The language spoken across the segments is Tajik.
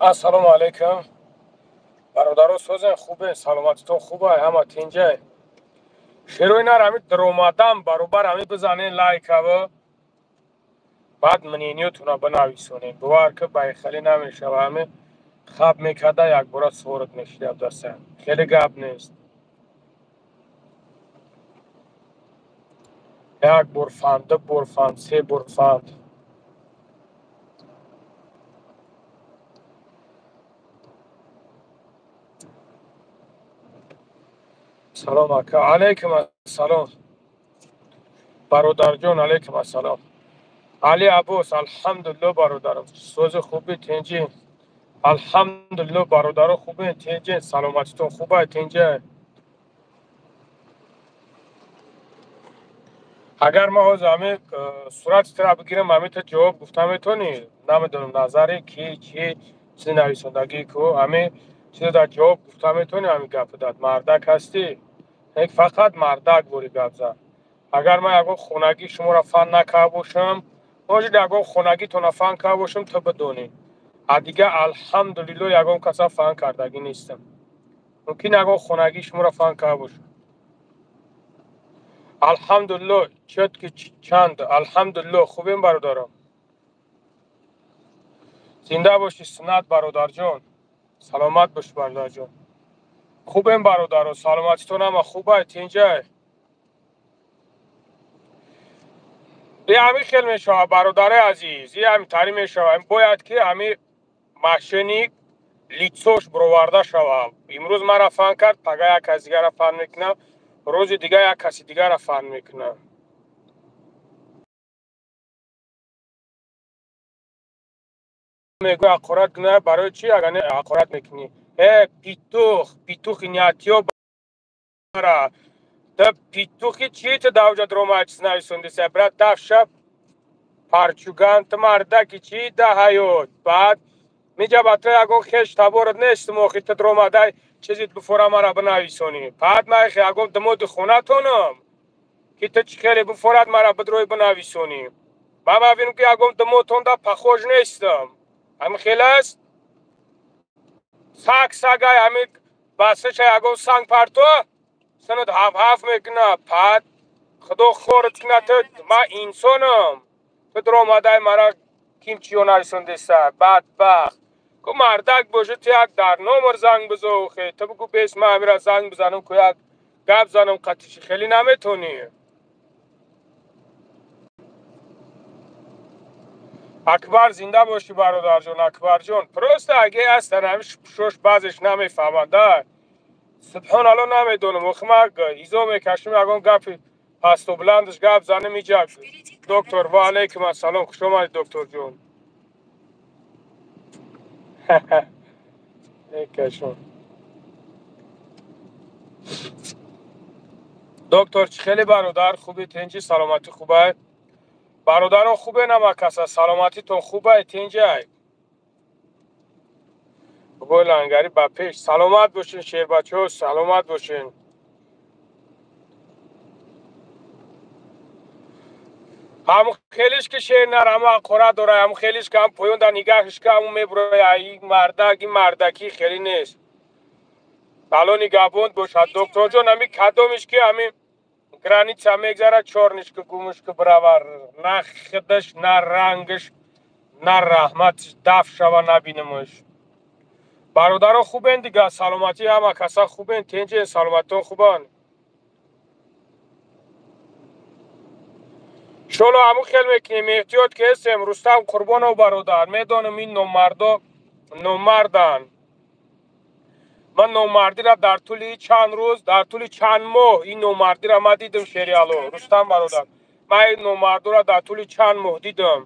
Ассалому алайкум. Бародаро, созен, хубе, саломатитон хубай, ҳама тинҷай. Шерои нар ҳами даромадан баробар ҳами бизанен лайкава, баъд мнениётона бинависонед. Бовар ки байхелӣ намешава, ҳами хаб мекарда якбора сворот мешида даса. Хеле гап нест. Як бор фанд, ду бор фанд, се бор фанд. Салом ака. Алайкум ассалом. Бародарҷон, алайкум ассалом. Али Аббос, алҳамдулилло бародарам. Сози хуби, тинҷи. Алҳамдулилло бародаро, хубе, тинҷи, саломатитон хубай, тинҷи. Агар ман ҳозир ҳами сурати тура бигирам, ҳами ту ҷавоб гуфта метавонӣ? Намедонам назари ки чӣ чизи нависондагӣ ку, ҳами чизо дар ҷавоб гуфта метавонӣ, ҳами гапи дад. Мардак ҳастӣ? Як фақат мардак бори гап зан. Агар ман ягон хонагӣ шуморо фан накарда бошам, может ягон хонагитонро фан карда бошам, ту бидонӣ. А дига алҳамдулилло ягон каса фан кардагӣ нестам. Мумкин ягон хонагӣ шуморо фан карда бошам. Алҳамдулилло, чётки чанд, алҳамдулилло, хубем бародарам. Зинда бошӣ Суннат бародарҷон. Саломат бош бародарҷон. Хубем бародаро, саломатитон ҳама хубай, тинҷай. И ҳами хел мешавад бародари азиз, и ҳами тари мешавад. Бояд ки ҳами мошенник лицош бироварда шавад. Имрӯз мара фан кард, пага як каси дигара фан мекунам, рӯзи дига як каси дигара фан мекунам. Мегӯяд ҳақорат кунад, барои чӣ агар не ҳақорат мекунӣ? Э, питух, питухи ниятиё бара. Та питухи чӣ ту давҷа дромаа чиз нависондиса, брат, дафша парчуган, ту мардаки чӣ да ҳаёт. Баъд миҷа ба ту ягон хеш таборат нестум, охи ту дромадай чизит буфора мара бинависонӣ. Баъд ман ихе ягон димоди хонатонам, ки ту чӣ хеле буфорат мара бидрои бинависонӣ. Ман мабинам ки ягон димотонда пахож нестам. Ҳамин хел аст? Саг сагай ҳамин басаша ягон санг парто, санат ҳаф-ҳаф мекунад. Пад худо хорат кунад, ту ман инсонам. Ту даромадай мара ким чиё нависондеса, бадбахт. Ку мардак бошӣ, ту як дар номер занг бизо, охе. Ту бигӯ бес ман ҳамира занг бизанам, ку як гап занам қатиши, хеле наметонӣ. Акбар зинда бошӣ бародарҷон, Акбарҷон. Просто аге ҳастан ҳами шош баъзеш намефаҳманд, да. Субҳоналло намедонам. Охи ман изо мекашам ягон гапи пасту баландаш гап занам иҷа. Доктор, ва алайкум ассалом, хуш омадед докторҷон. Мекашам. Доктор, чӣ хеле бародар, хубӣ, тинҷӣ, саломатӣ хубай? Бародаро хубе нама каса, саломатитон хубай, тинҷай. Бобои лангари ба пеш. Саломат бошин шербачаҳо, саломат бошин. Ҳамун хелиш ки шер нар, ҳамун ҳақорат дора, ҳамун хелиш ки ҳам поён дар нигаҳиш ки ҳамун мебуроя, ин мардак, ин мардакӣ хеле нест. Балони габонд бошад. Докторҷон, ҳамин кадомиш ки ҳамин граница мегзара, чорнишка гумушка биравар. На хидаш, на рангаш, на раҳматиш даф шава, набинамаш. Бародаро хубен дига, саломатӣ ҳама каса хубен, тинҷен, саломатитон хубан. Иншолло ҳамун хел мекунем, эҳтиёт ки ҳестем. Рустам Қурбонов бародар, медонам ин номардо номарданд. Ман номардиро дар тӯли чанд рӯз, дар тӯли чанд моҳ ин номардиро ман дидам, шериало. Рустам бародар, ман ин номардоро дар тӯли чанд моҳ дидам.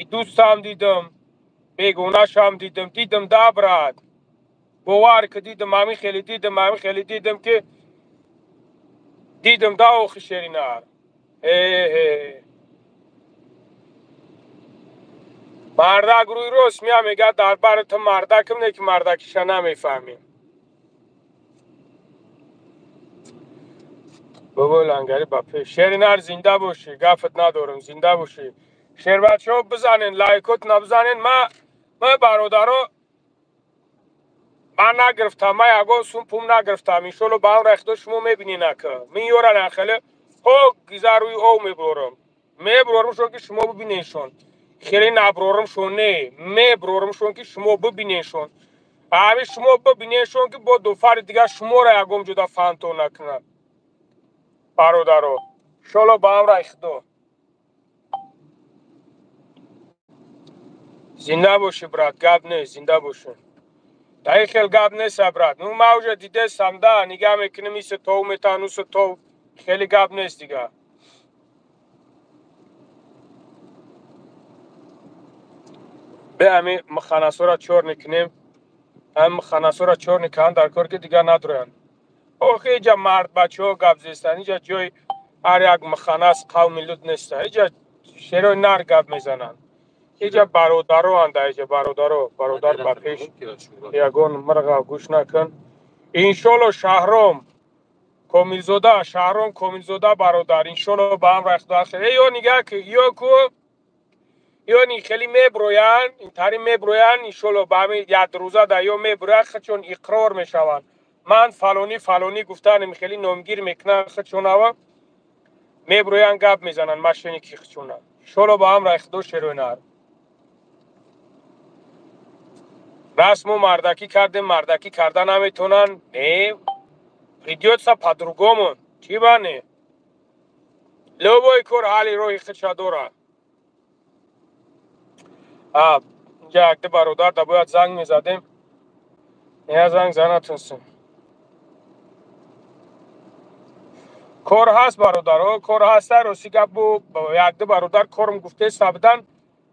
И дӯстам дидам, бегонашам дидам, дидам да брат. Бовар ки дидам, ҳамин хеле дидам, ҳамин хеле дидам ки дидам да охи шеринар. Э-э. Мардак рӯи рост мея мегӯяд дар бари ту мардакам, не ки мардакиша намефаҳмӣ. Бобои лангари ба пеш. Шеринар зинда бошӣ, гафат надорам, зинда бошӣ. Шербачаҳо бизанен, лайкотна бизанен. Ма бародаро Ман нагирифтам, ман ягон сум пум нагирифтам. Иншолло ба амри Худо шумо мебинед ака. Мин ёра хеле ҳо гиза рӯи ов мебурорам. Мебурорам шон ки шумо бибинедшон. Хеле наброрам шон не, мебурорам шон ки шумо бибинедшон. Ҳами шумо бибинедшон ки бо дуфари дигар шуморо ягон ҷуда фанто накунад. Бародаро, иншолло ба амри Худо. Зинда бошӣ, брат, гап нест, зинда бошӣ. Да ин хел гап нест, брат. Ну ма уже дидесам да, нигаҳ мекунем исе тов метан, усе тов. Хеле гап нест дига. Бе ҳами муханнасора чор мекунем. Ҳами муханнасора чор мекунанд дар кор ки дигар надроянд. Охи иҷа мард бачаҳо гап зестанд. Иҷа ҷои ҳар як муханнас қавми лут неста. Иҷа шерои нар гап мезананд. Иҷа бародароанд, иҷа бародаро, бародар ба пеш ягон мирға гӯш накун. Иншолло Шаҳром Комилзода, Шаҳром Комилзода бародар, иншолло ба амри Худо хел. Ё нигаҳ ки, ё ку ё ни хеле меброянд, интари меброянд, иншолло ба ҳамин як рӯза да ё меброянд, худшон иқрор мешаванд. Ман фалонӣ фалонӣ гуфтанем хеле номгир мекунанд худшонава. Меброянд гап мезананд мошенники худшона. Иншолло ба амри Худо шерои нар. Раз мо мардакӣ кардем, мардакӣ карда наметонанд. Не, придётся по-другому. Чӣ ба не? Любой кор ҳалли роҳи худша дорад. А, инҷа якду бародар да бояд занг мезадем. Я занг занатунсем. Кор ҳаст, бародаро, кор ҳаста. Рости гап бу якду бародар корм гуфтеста будан.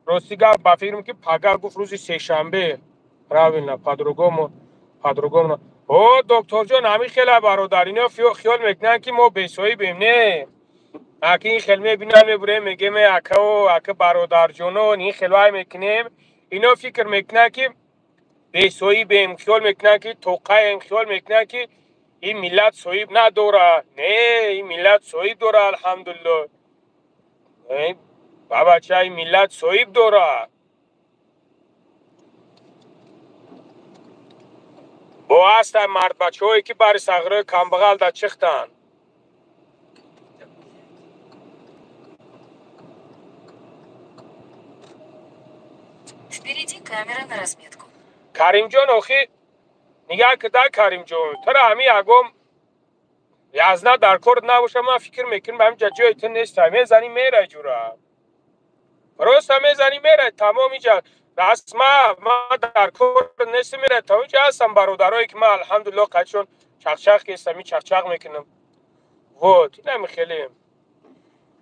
Рости гап ба фикрам ки пага гуфт рӯзи сешанбе. Правильно, по-другому, по-другому. О, докторҷон, ҳамин хела бародар, ино хиёл мекунанд ки мо бесоҳибем. Не. Аки ин хел мебинанд, мебурем, мегем акао, ака бародарҷонон, ин хел вай мекунем. Ино фикр мекунанд ки бесоҳибем, хиёл мекунанд ки тоқаем, хиёл мекунанд ки ин миллат соҳиб надорад. Не, ин миллат соҳиб дорад, алҳамдулилло. Бабача, ин миллат соҳиб дорад. Бо ҳастанд мардбачаҳое ки бари сағирои камбағал да чихтанд. Впереди камера на разметку. Каримҷон, охи нигаҳ кида, Каримҷон, тура ҳами ягом язна дар кор набоша, ман фикр мекунам ҳаминҷа ҷои ту неста. Мезанӣ мерай ҷура. Просто мезанӣ мерай, тамом иҷа расма ман дар кор нестам, мерай тамом иҷа ҳастам бародарое ки ман алҳамдулилло қадшон чақчақ кестам, и чақчақ мекунам. Вот, инами хеле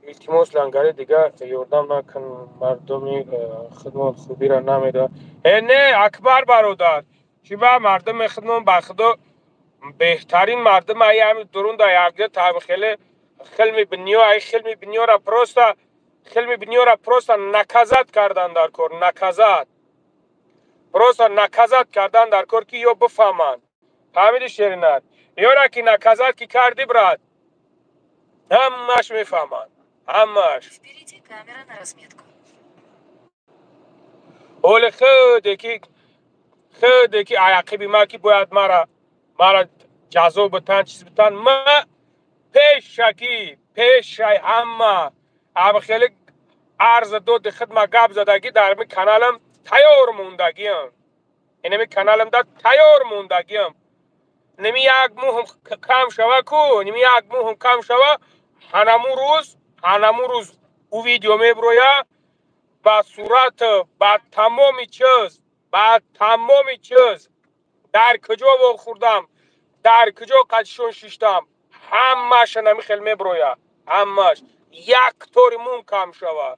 илтимос лангари дигар ёрдам накун, мардуми худмон хубиро намедонад. Э не, Акбар бародар, чӣ ба мардуми худмон ба Худо беҳтарин мардум ай ҳами дурунда якда там хеле хел мебиниё, ай хел мебиниёра просто хел мебиниёра просто наказать кардан дар кор, наказать. Просто наказать кардан дар кор ки ё бифаҳманд. Фаҳмиди, Шеринар? Ёра ки наказать ки карди, брат, ҳамаш мефаҳманд, ҳамаш. Впереди камера на разметку. Ҳоли худе ки аяқиби ма ки бояд мара ҷазо битан, чиз битан, ма пешакӣ пешай ҳама ҳама хеле арза доди хидма гап задагӣ дар ми каналам тайёр мондагиам. Инами каналам да тайёр мондагиам. Ними як муҳм кам шава ку, ними як муҳм кам шава, ҳанаму рӯз ӯ видео меброя ба сурат, ба тамоми чиз, ба тамоми чиз, дар куҷо вохӯрдам, дар куҷо қадшон шиштам, ҳамаша нами хел меброя, ҳамаш. Як тори мун кам шава,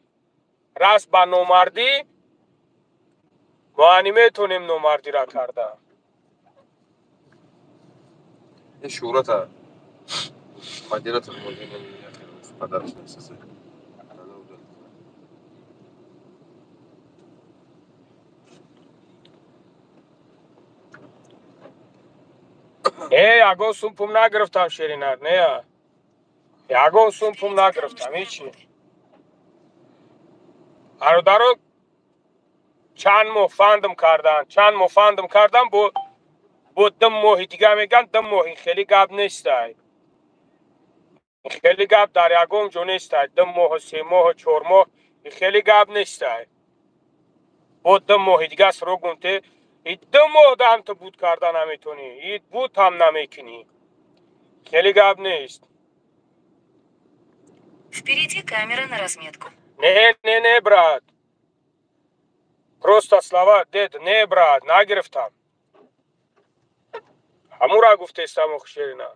раст ба номардӣ мо ани метонем номардира карда. Шӯҳрата мадирата падараш нестасе. Не, ягон сум пум нагирифтам, Шеринар, не, ягон сум пум нагирифтам, ҳичи. Бародаро, чанд моҳ фандм кардан, чанд моҳ фандм кардан, бо Бо 2 моҳи дига меган, 2 моҳи хеле гап нестай. Хеле гап дар ягон ҷо нестай. 2 моҳ, 3 моҳ, 4 моҳ хеле гап нестай. Бо 2 моҳи дига срок гумте, и 2 моҳ дам ту буд карда наметонӣ, и буд ҳам намекунӣ. Хеле гап нест. Впереди камера на разметку. Не, не, не, брат. Просто слова, дед, не, брат, нагирифтам. Ҳамура гуфтестам охшерина.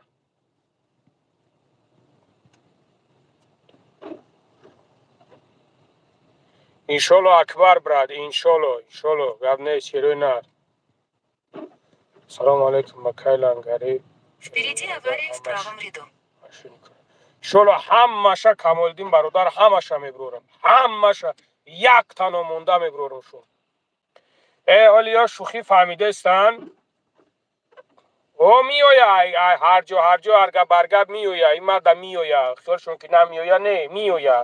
Иншолло, Акбар, брат, иншолло, иншолло, гап нест, ҳерои нар. Салому алейкум, Макай Лангари. Впереди авария в правом ряду. Иншолло, ҳамаша Камолиддин бародар, ҳамаша меброрам. Ҳамаша як тано монда меброрам шун. Ҳоли ё шӯхӣ фаҳмидестан? О миоя, ҳар ҷо, ҳар ҷо, ҳаргап баргап миоя, ин марда миоя. Хиёлшон ки намиоя, не, миоя.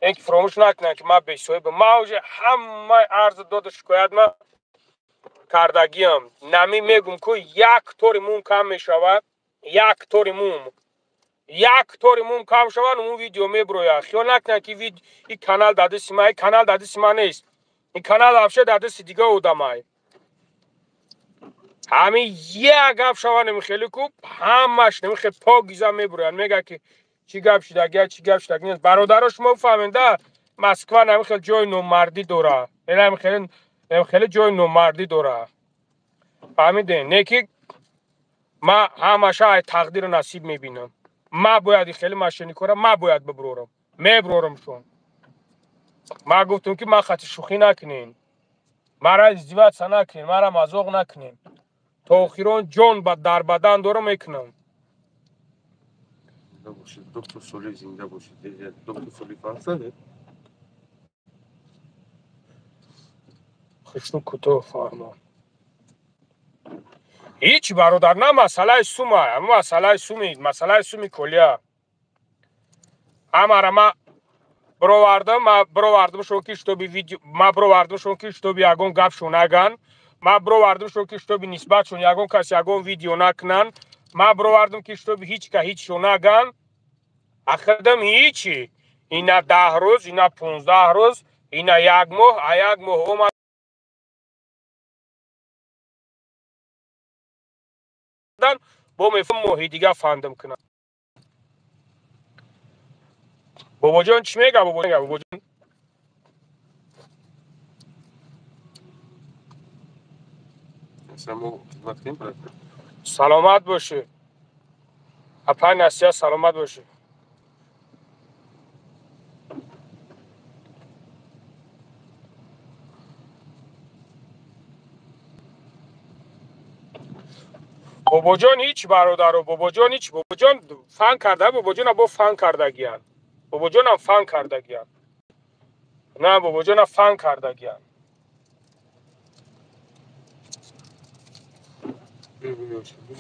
Ин ки фуромӯш накунанд ки ман бесоҳибам. Ман уже ҳамаи арзу доду шикоят ма кардагиам. Нами мегум ку як тори мум кам мешавад, як тори мум. Як тори мум кам шавад, он видео меброяд. Хиёл накунанд ки ин канал дар дасти ман, ин канал дар дасти ман нест. Ин канал вообще дар дасти дига одамай. Ҳамин як гап шава намехелӣ ку, ҳамаш намехел покиза меброяд. Мега ки чӣ гап шидагия, чӣ гап шидаги нест. Бародаро, шумо фаҳмед, да, Москва намехел ҷои номардӣ дора. Намехеле ҷои номардӣ дора. Фаҳмидем? Не ки ман ҳамаша ай тақдиру насиб мебинам. Ман бояд хеле мошенникора, ман бояд биброрам. Меброрам шон. Ман гуфтам ки ман хати шӯхӣ накунем. Мара издеваться накунем, мара мазоқ накунем. То охирон ҷон дар бадан дорам мекунам. Доктор Солиф зинда бошед. Доктор Солиф ҳастад? Хушну кӯтоҳ фаҳмо. Ҳеҷ бародар, на масъалаи сума, масъалаи суми, масъалаи суми колия. Ҳамара ма бировардам, ма бировардам шон ки чтобы видео, ма бировардам шон ки чтобы ягон гап шон наган. Ма бировардам шон ки чтобы нисбатшон ягон кас ягон видео накунан. Ма бировардам ки чтобы ҳеҷ ка ҳеҷ шон наган. Ахирдам ҳечи. Ина 10 рӯз, ина 15 рӯз, ина як моҳ, а як моҳ омадан, бо мефам моҳи дига фандам кунам. Бобоҷон чӣ мега? Бобоҷон саломат бошӣ. Апай Насия, саломат бошӣ. Бобоҷон ҳеҷ бародаро, бобоҷон ҳеҷ, бобоҷон фан карда, бобоҷона бо фан кардагиян. Бобоҷонам фан кардагиян. На, бобоҷона фан кардагиян.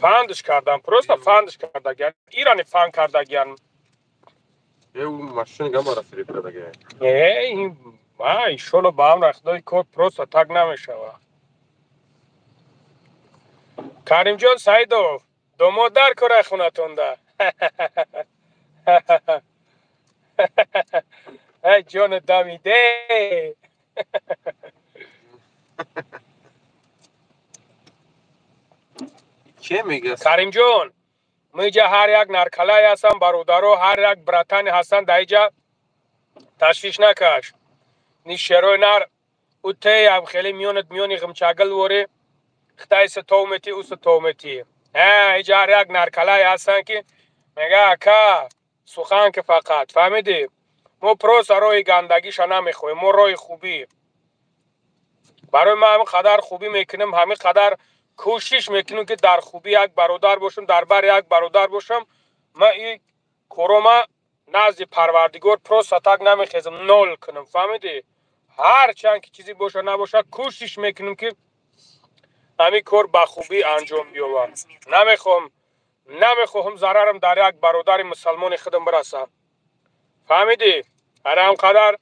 Фандш кардан, просто фандш кардагиян. Ирани фан кардагиян. Не, иншолло ба амри Худои кор просто так намешавад. Каримҷон Саидов, домод дар кораи хонатонда. Эй ҷони дамиде. Каримҷон, мо иҷа ҳар як наркалае ҳастам, бародаро, ҳар як братане ҳастанд дар иҷа, ташвиш накаш. Ни шерои нар утеям хеле миёнат миёни ғимчагил ворӣ, хитайса томети, уса томети. Иҷа ҳар як наркалае ҳастанд ки мега ака, сухан ки фақат, фаҳмидӣ? Мо просто роҳи гандагиша намехоҳем, мо роҳи хубӣ. Барои ман ҳамин қадар хубӣ мекунем, ҳамин қадар кӯшиш мекунем ки дар хубӣ як бародар бошам, дар бар як бародар бошам. Ман ин корома назди Парвардигор просто так намехезам, нол кунам, фаҳмидӣ? Ҳарчанд ки чизе боша набоша, кӯшиш мекунем ки ҳамин кор ба хубӣ анҷом биёбад. Намехоҳам зарарам дар як бародари мусалмони худам бирасад. Фаҳмидӣ? Ҳар ҳам қадар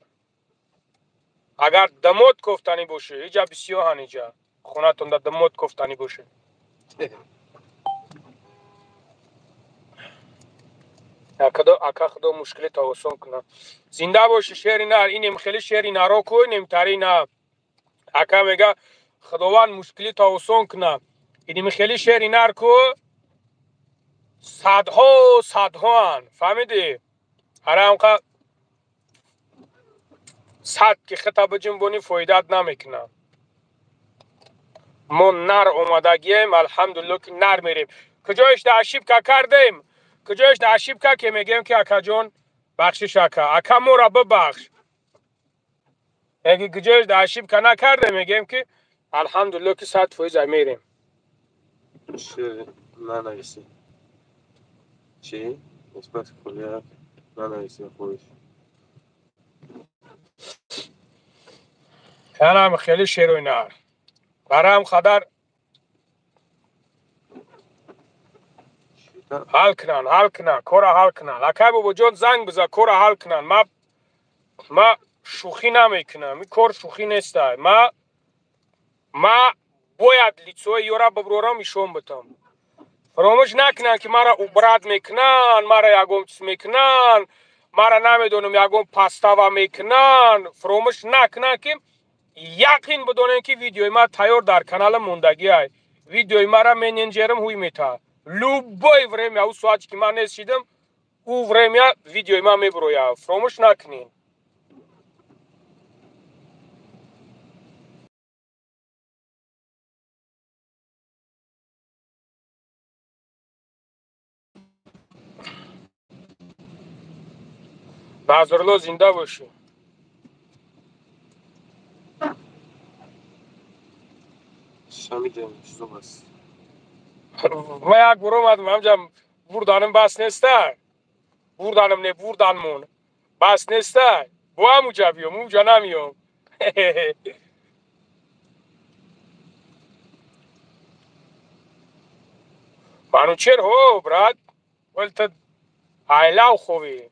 агар дамод кофтанӣ бошӣ, иҷа бисёҳан, иҷа хонатонда дамод кофтанӣ бошӣ. Ака худо мушкилита осон кунад. Зинда боши шери нар, инем хеле шери наро ку, инем тари на. Ака мега худованд мушкилита осон кунад. Инем хеле шери нар ку садҳо садҳоан. Фаҳмидӣ? Ҳарамқа сад ки хита биҷунбонӣ фоидат намекунад. Мо нар омадагием, алҳамдулилло ки нар мерем. Куҷоиш да ошибка кардем? Куҷоиш да ошибка ки мегӯем ки акаҷон бахшиш ака, ака моро бибахш. Яки куҷоиш да ошибка накардем, мегӯем ки алҳамдулилло ки 100% мерем. Шер нанависӣ. Чӣ? Нисбати Колия нанависӣ хоҳиш. Янам хеле шерои нар. Барам қадар ҳал кунанд, ҳал кунанд, кора ҳал кунанд. Акай бобоҷон занг биза, кора ҳал кунанд. Ма шӯхӣ намекунам. Ин кор шӯхӣ нестай. Ма бояд лицои ёра биброрам ишон битам. Фаромӯш накунанд ки мара убрат мекунанд, мара ягон чиз мекунанд, мара намедонам ягон пастава мекунанд. Фаромӯш накунанд ки яқин бидонем ки видеои ма тайёр дар каналам мондагиай. Видеои мара менеҷерам ҳуй метаҳад. Любое время, ӯ соате ки ман нест шидам, ӯ время видеои ман мебирояд. Фаромӯш накунед. Назрулло зинда бошӣ. Шамидем, чизо бас. Ма як бор омадам, ҳамҷа бурданам бас неста. Бурданам не, бурданмон. Бас неста. Бо ҳамуҷа биём, уҷа намиём. Манучер ҳо, брат. Вале та айлав ховӣ.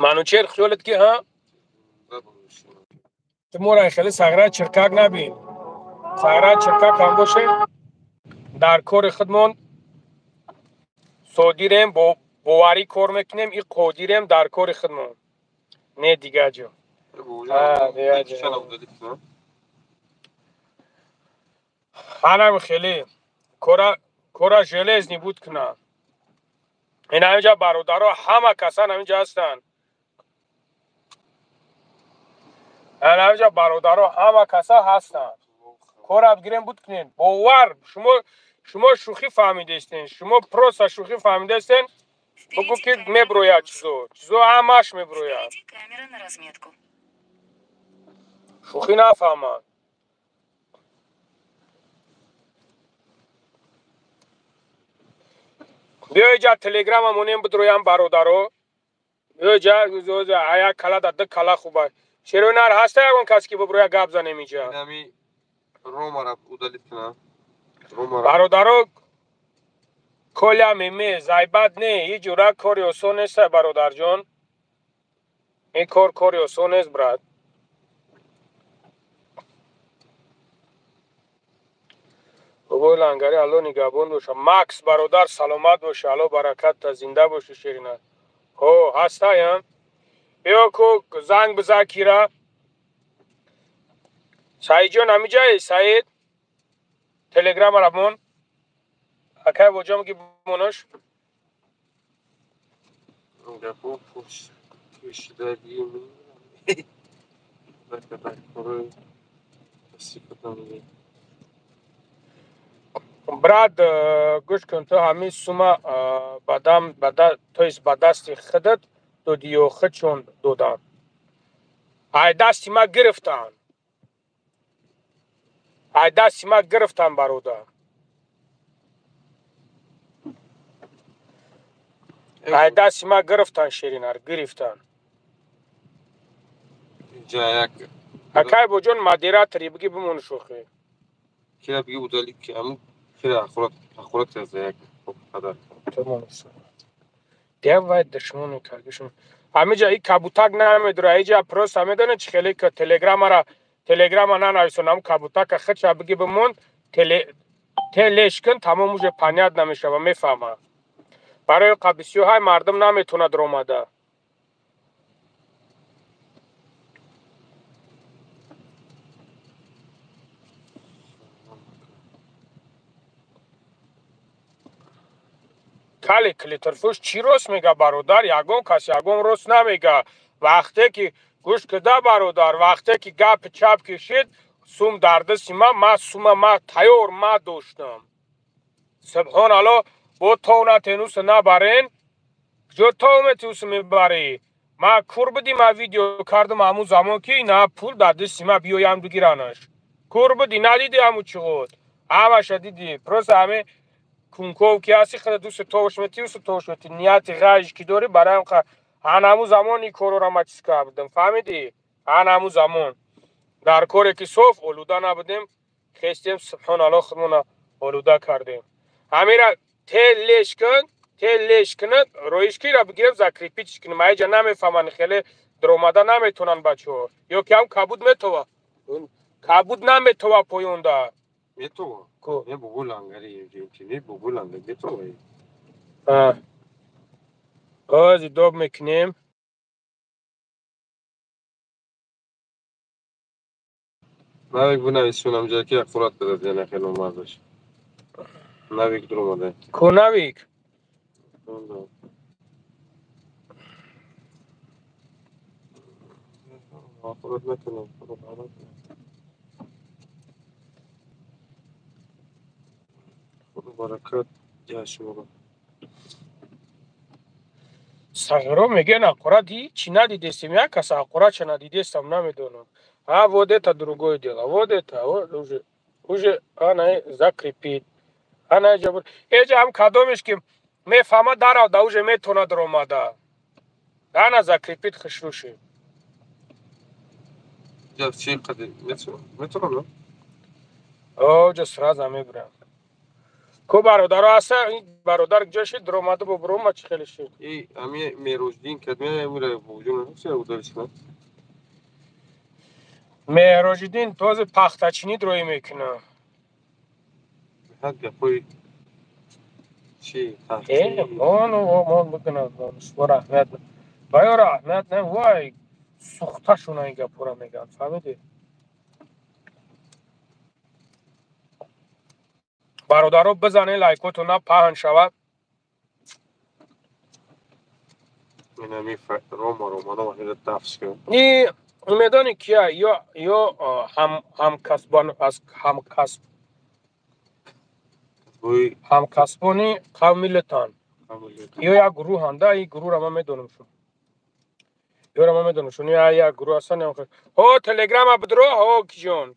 Манучер хиёлат ки ҳа? Ту моро хеле сағра чиркак набин. Сағра чиркак ҳам бошем, дар кори худмон содирем, бо боварӣ кор мекунем, и қодирем дар кори худмон. Не дигар ҷо. Ҳанам хеле кора железни буд кунам. Ин ҳаминҷа бародаро ҳама касан ҳаминҷа ҳастанд. Ҳаминҷа бародаро ҳама каса ҳастанд. Кора бигирем буд кунем. Бовар, шумо шӯхӣ фаҳмидастен. Шумо просто шӯхӣ фаҳмидастен. Бугӯ ки меброяд чизо. Чизо ҳамаш меброяд. Шӯхӣ нафаҳманд. Биё иҷа телеграма монем бидроям бародаро. Биё иҷа як кала да ду кала хуба. Шерои нар ҳаста ягон кас ки биброя гап занем иҷа? Инами Ромара удалит кунам. Бародаро Коля меме зайбат не, ҳеҷ ҷура кори осон нест бародарҷон. Ин кор кори осон нест брат. Бобои лангари Алло нигаҳбон боша. Макс бародар саломат боша, Алло баракатта, зинда боши ширина. Ҳо, ҳастаям. Биё ку занг биза кира. Саидҷон ҳамиҷае? Саид телеграмара мон. Акай боҷам ки монош. Гапо пӯшидагӣ Брат, гӯш кун, ту ҳамин сума то есть ба дасти худат додӣ ё худшон доданд? Ай дасти ма гирифтанд. Ай дасти ма гирифтанд, бародар. Ай дасти ма гирифтанд, ширинар, гирифтанд. Акай боҷон модератори биги бимон шӯхӣ. Кира биги удали ки аму кира ҳақорат карда як қадар. Давай душмони кардишон. Ҳамиҷа и кабутак намедура, иҷа просто медонед чи хеле ки телеграмара телеграма нанависон, ҳам кабутака хича биги бимон, телеш кун, тамом уже понятно мешава, мефаҳма. Барои қа бисёр ҳай мардум наметонад ромада. Кали клиторфурӯш чӣ рост мега, бародар? Ягон кас ягон рост намега. Вақте ки гӯш кида, бародар, вақте ки гапи чап кишид, сум дар дасти ма, ма сума ма тайёр ма доштам. Субҳон алло, бо то натенуса набарен, ҷо то метусу мебарӣ. Ма кур будӣ, ма видео кардам ҳамун замон, ки на пул дар дасти ма, биёям бигиранаш. Кур будӣ, надидӣ ҳамун чӣ худ? Ҳамаша дидӣ. Просто ҳаме кунков ки ҳасти, худа дӯсти товш метӣ, усу товш метӣ, нияти ғайш ки дорӣ, бароям ҳан ҳамун замон ин корора ма чиз кардам, фаҳмидӣ? Ҳан ҳамун замон дар коре ки соф олуда набудем, хестем, субҳон алло, худмона олуда кардем. Ҳамира телеш кун, телеш кунад, роиш кира бигирем, закрепить кунем. Аиҷа намефаҳманд, хеле даромада наметонанд бачаҳо. Ё ки ҳам кабуд метова, кабуд наметова поёнда. Метова. Ку? Не бугу лангари, не бугу лангари, метова. Ози доб мекунем. Навик бунависунам ҷа ки аккурат кадад, яна хело мардаш. Навик дуромада. Ку навик? Аккурат накунам. Худо баракат диҳад шуморо. Сағиро мегӯянд аққурат ҳичи надидестем, як кас аққуратша надидестам, намедонам. А вот это другое дело, вот это вот уже ана закрепит. Ана ҷа эҷа ҳам кадомеш ки мефаҳма, даравда уже метонад ромада. Ана закрепит хушрӯши. Ҷа чи қади метавонам, на? Оҷа сразу мебурам. Ку бародаро ҳаста, ин бародар ҷо шид, ромада бо брома чӣ хеле шид? И ами Мероҷдин кадме мира вуҷуд надошт, удариш на? Меҳроҷиддин този пахтачинӣ дроӣ мекунад. Ҳад гапои чи Э, он он бикунад, шумо раҳмат. Ва ё раҳмат не, вай сухташона ин гапора мегӯянд, фаҳмидӣ? Бародаро, бизанед лайкотона, паҳн шавад. Инами Рома Романова ҳира дафс кард. И медонӣ кия ё ҳамкасбон аз ҳамкасб ҳамкасбони қавми литан. Ё як гурӯҳанда, ин гурӯҳро ман медонам шун. Ёро ман медонам шун, як гурӯҳ ҳастан. Ҳо, телеграма бидро, ҳо киҷон.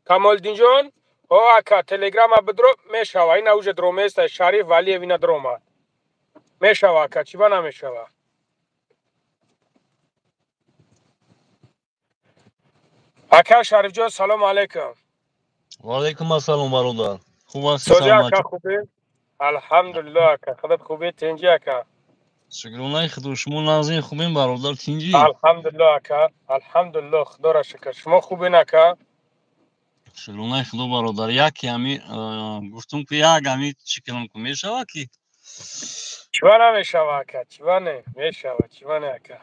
Камолиддинҷон, ҳо ака, телеграма бидро, мешава. Ина уже дроместа Шариф Валиев ина дрома. Мешава ака, чӣ ба намешава? Ака Шарифҷон, салому алайкум. Ва алайкум ассалом, бародар. Хуб ҳастӣ, Соҷи саломат? Ака, хубӣ? Алҳамдулиллоҳ ака, худат хубӣ, тинҷӣ ака? Шукронаи Худо, шумо нағзин, хубем, бародар, тинҷӣ? Алҳамдулиллоҳ ака, алҳамдулиллоҳ, Худоро шукр. Шумо хубин ака? Шукронаи Худо, бародар. Яке ҳами гуфтум ки як ҳами чӣ кунам ку мешава ки? Чиба намешава ака, чиба не? Мешава, чиба не ака?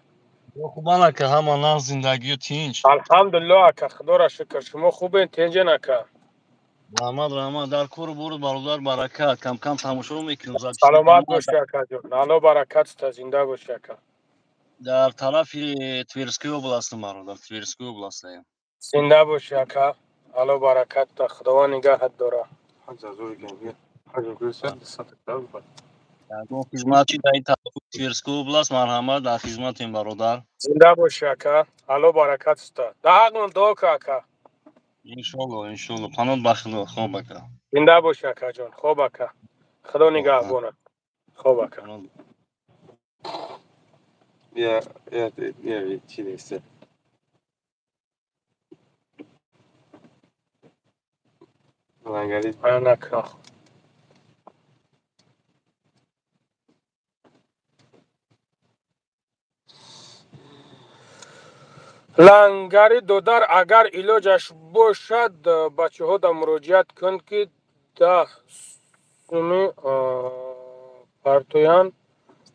Хубан ака, ҳама нағз, зиндагиё тинҷ? Алҳамдулиллоҳ ака, Худоро шукр. Шумо хубен, тинҷен ака? Раҳмат, раҳмат, дар кору бору, бародар, баракат, кам кам тамошо мекунем. Саломат бошӣ акаҷон, Алло баракат та, зинда бошӣ ака. Дар тарафи Тверской областам, бародар, Тверской областаем. Зинда бошӣ ака, Алло баракат та, Худованд нигаҳат дора. Ягон хизмат чи дар ин тарафи Тверской област, марҳамат, дар хизматем, бародар. Зинда бошӣ ака, Алло баракат та. Дар ҳаққмон дуо ку ака. Иншолло, иншолло, паноҳ ба Худо, хоб ака. Зинда бошӣ акаҷон, хоб ака. Худо нигаҳбонат. Хоб ака. Я, я, я, чи нест. Лангари. Анака. Лангари додар, агар илоҷаш бошад, бачаҳода муроҷиат кун, ки 10 суми партоян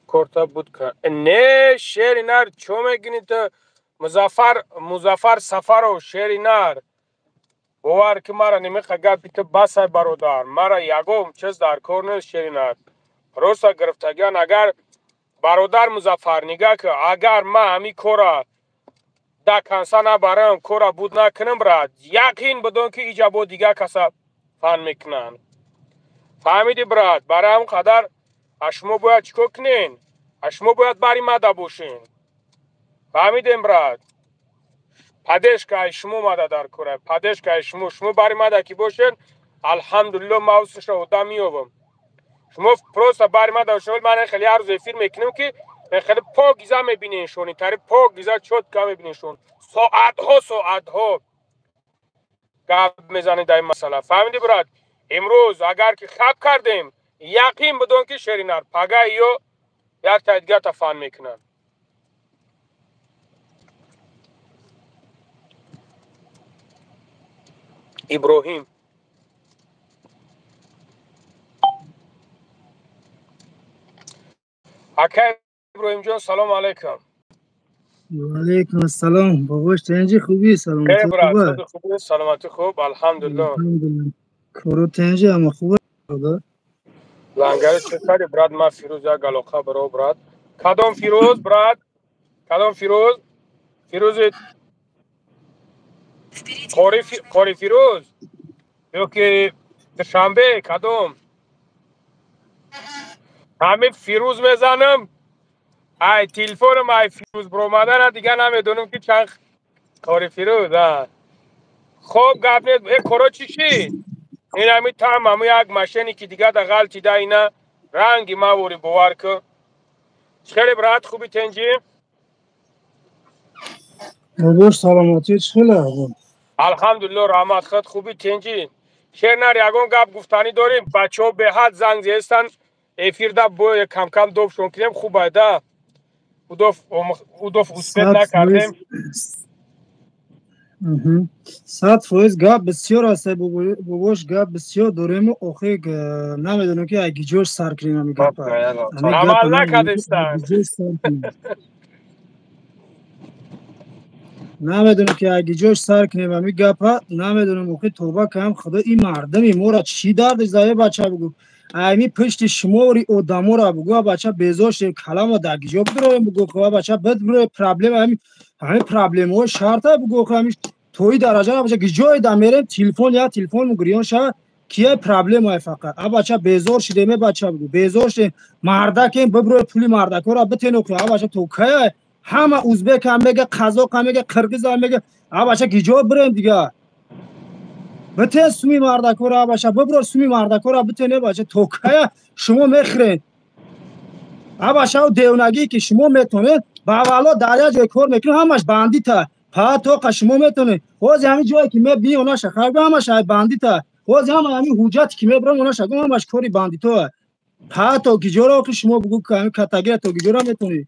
корта буд кар. Не, шери нар, чо мегини ту? Музаффар Сафаров, шери нар. Бовар ки мара немиха гапи ту басай, бародар. Мара ягон чиз дар кор нест, шери нар. Просто гирифтагиан. Агар бародар Музаффар, нигаҳ ки, агар ман ҳамин кора да конца набарам, кора буд накунам, брат, яқин бидон, ки иҷа бо дигар каса фан мекунанд. Фаҳмиди, брат? Барои ҳам қадар а шумо бояд чӣ кор кунен? А шумо бояд бари мада бошен. Фаҳмидем, брат? Поддержка ай шумо мада дар кора, поддержка ай шумо. Шумо бари мада ки бошен, алҳамдулилло, мавсуша одам меёбам. Шумо просто бари мада бошен. Ман хеле ҳар рӯз эфир мекунем, ки хеле покиза мебиненшон, тари покиза, чётко мебиненшон. Соатҳо, соатҳо гап мезанед дар ин масъала. Фаҳмиди, брат? Имрӯз агар ки хаб кардем, яқин бидон, ки шеринар пага ё як таи дигарта фан мекунанд. Иброҳим ака, Иброҳимҷон, салому алайкум. Алейкум ассалом. Бобош, тенҷи, хубӣ, саломатӣ? Брат, хубӣ, саломатӣ хуб, алҳамдулилло. Кору тенҷи, ама хуб? Лангари, чӣ кардӣ, брат? Ман Фирӯз як алоқа баро, брат. Кадом Фирӯз, брат? Кадом Фирӯз? Фирӯзи Қори Фирӯз ё ки Душанбе, кадом? Ҳамин Фирӯз мезанам, ай телефонам, ай Фирӯз биромадана, дигар намедонам, ки чанд Қори Фирӯз. Хоб, гап нест. Э, коро чӣ шид? Ин ҳами там ҳаму як мошенники дигар да ғалтида, ина ранги мавори, бовар ку. Чӣ хеле, брат, хуби, тенҷӣ? Бобош, саломатӣ, чӣ хеле? Алҳамдулилло, раҳмат, худ хуби, тенҷӣ? Шернар, ягон гап гуфтанӣ дорем? Бачаҳо беҳад занг зестанд эфирда, бо камкам добшон кунем, хуб айда. Удов успеть накардем. 100% гап бисёр аст, бобош, гап бисёр дорему, охи намедонам, ки ай гиҷош сар кунем ами гапа. Амал накардестан. Намедонам, ки ай гиҷош сар кунем ами гапа, намедонам. Охи, тоба кам, худо, ин мардами мора чӣ дарди зае, бача, бугу. Ами пушти шумори одамора, бугу, бача, безор шудем. Калама дар гиҷо бидроем, бугу, бача, бидроем проблема, ами ҳамин проблемаҳои шарта, бугу, ами тои дараҷа, бача, гиҷое да мерем, телефон, я телефон гирён шава, кия проблемае фақат. А бача, безор шудем, бача, бугу, безор шудем. Мардакем, биброи пули мардакора битен. А бача, то кая? Ҳама узбекам мега, қазоқам мега, қирғизам мега. А бача, гиҷо бирем дига? Битен суми мардакора, бача, бибро суми мардакора битен. Бача, то кая шумо мехӯред? А бача, девонагӣ, ки шумо метонед ба аввало дар як ҷой кор мекунед, ҳамаш бандита. Патоқа шумо метонед ҳози ҳамин ҷое, ки мебинӣ, онаша харба, ҳамаш ай бандита. Ҳози ҳама ҳамин ҳуҷҷате, ки мебарам, онаша ҳамаш кори бандитоа. Ҳа, то гиҷора, охи, шумо бугу, ҳамин катагира то гиҷора метонӣ?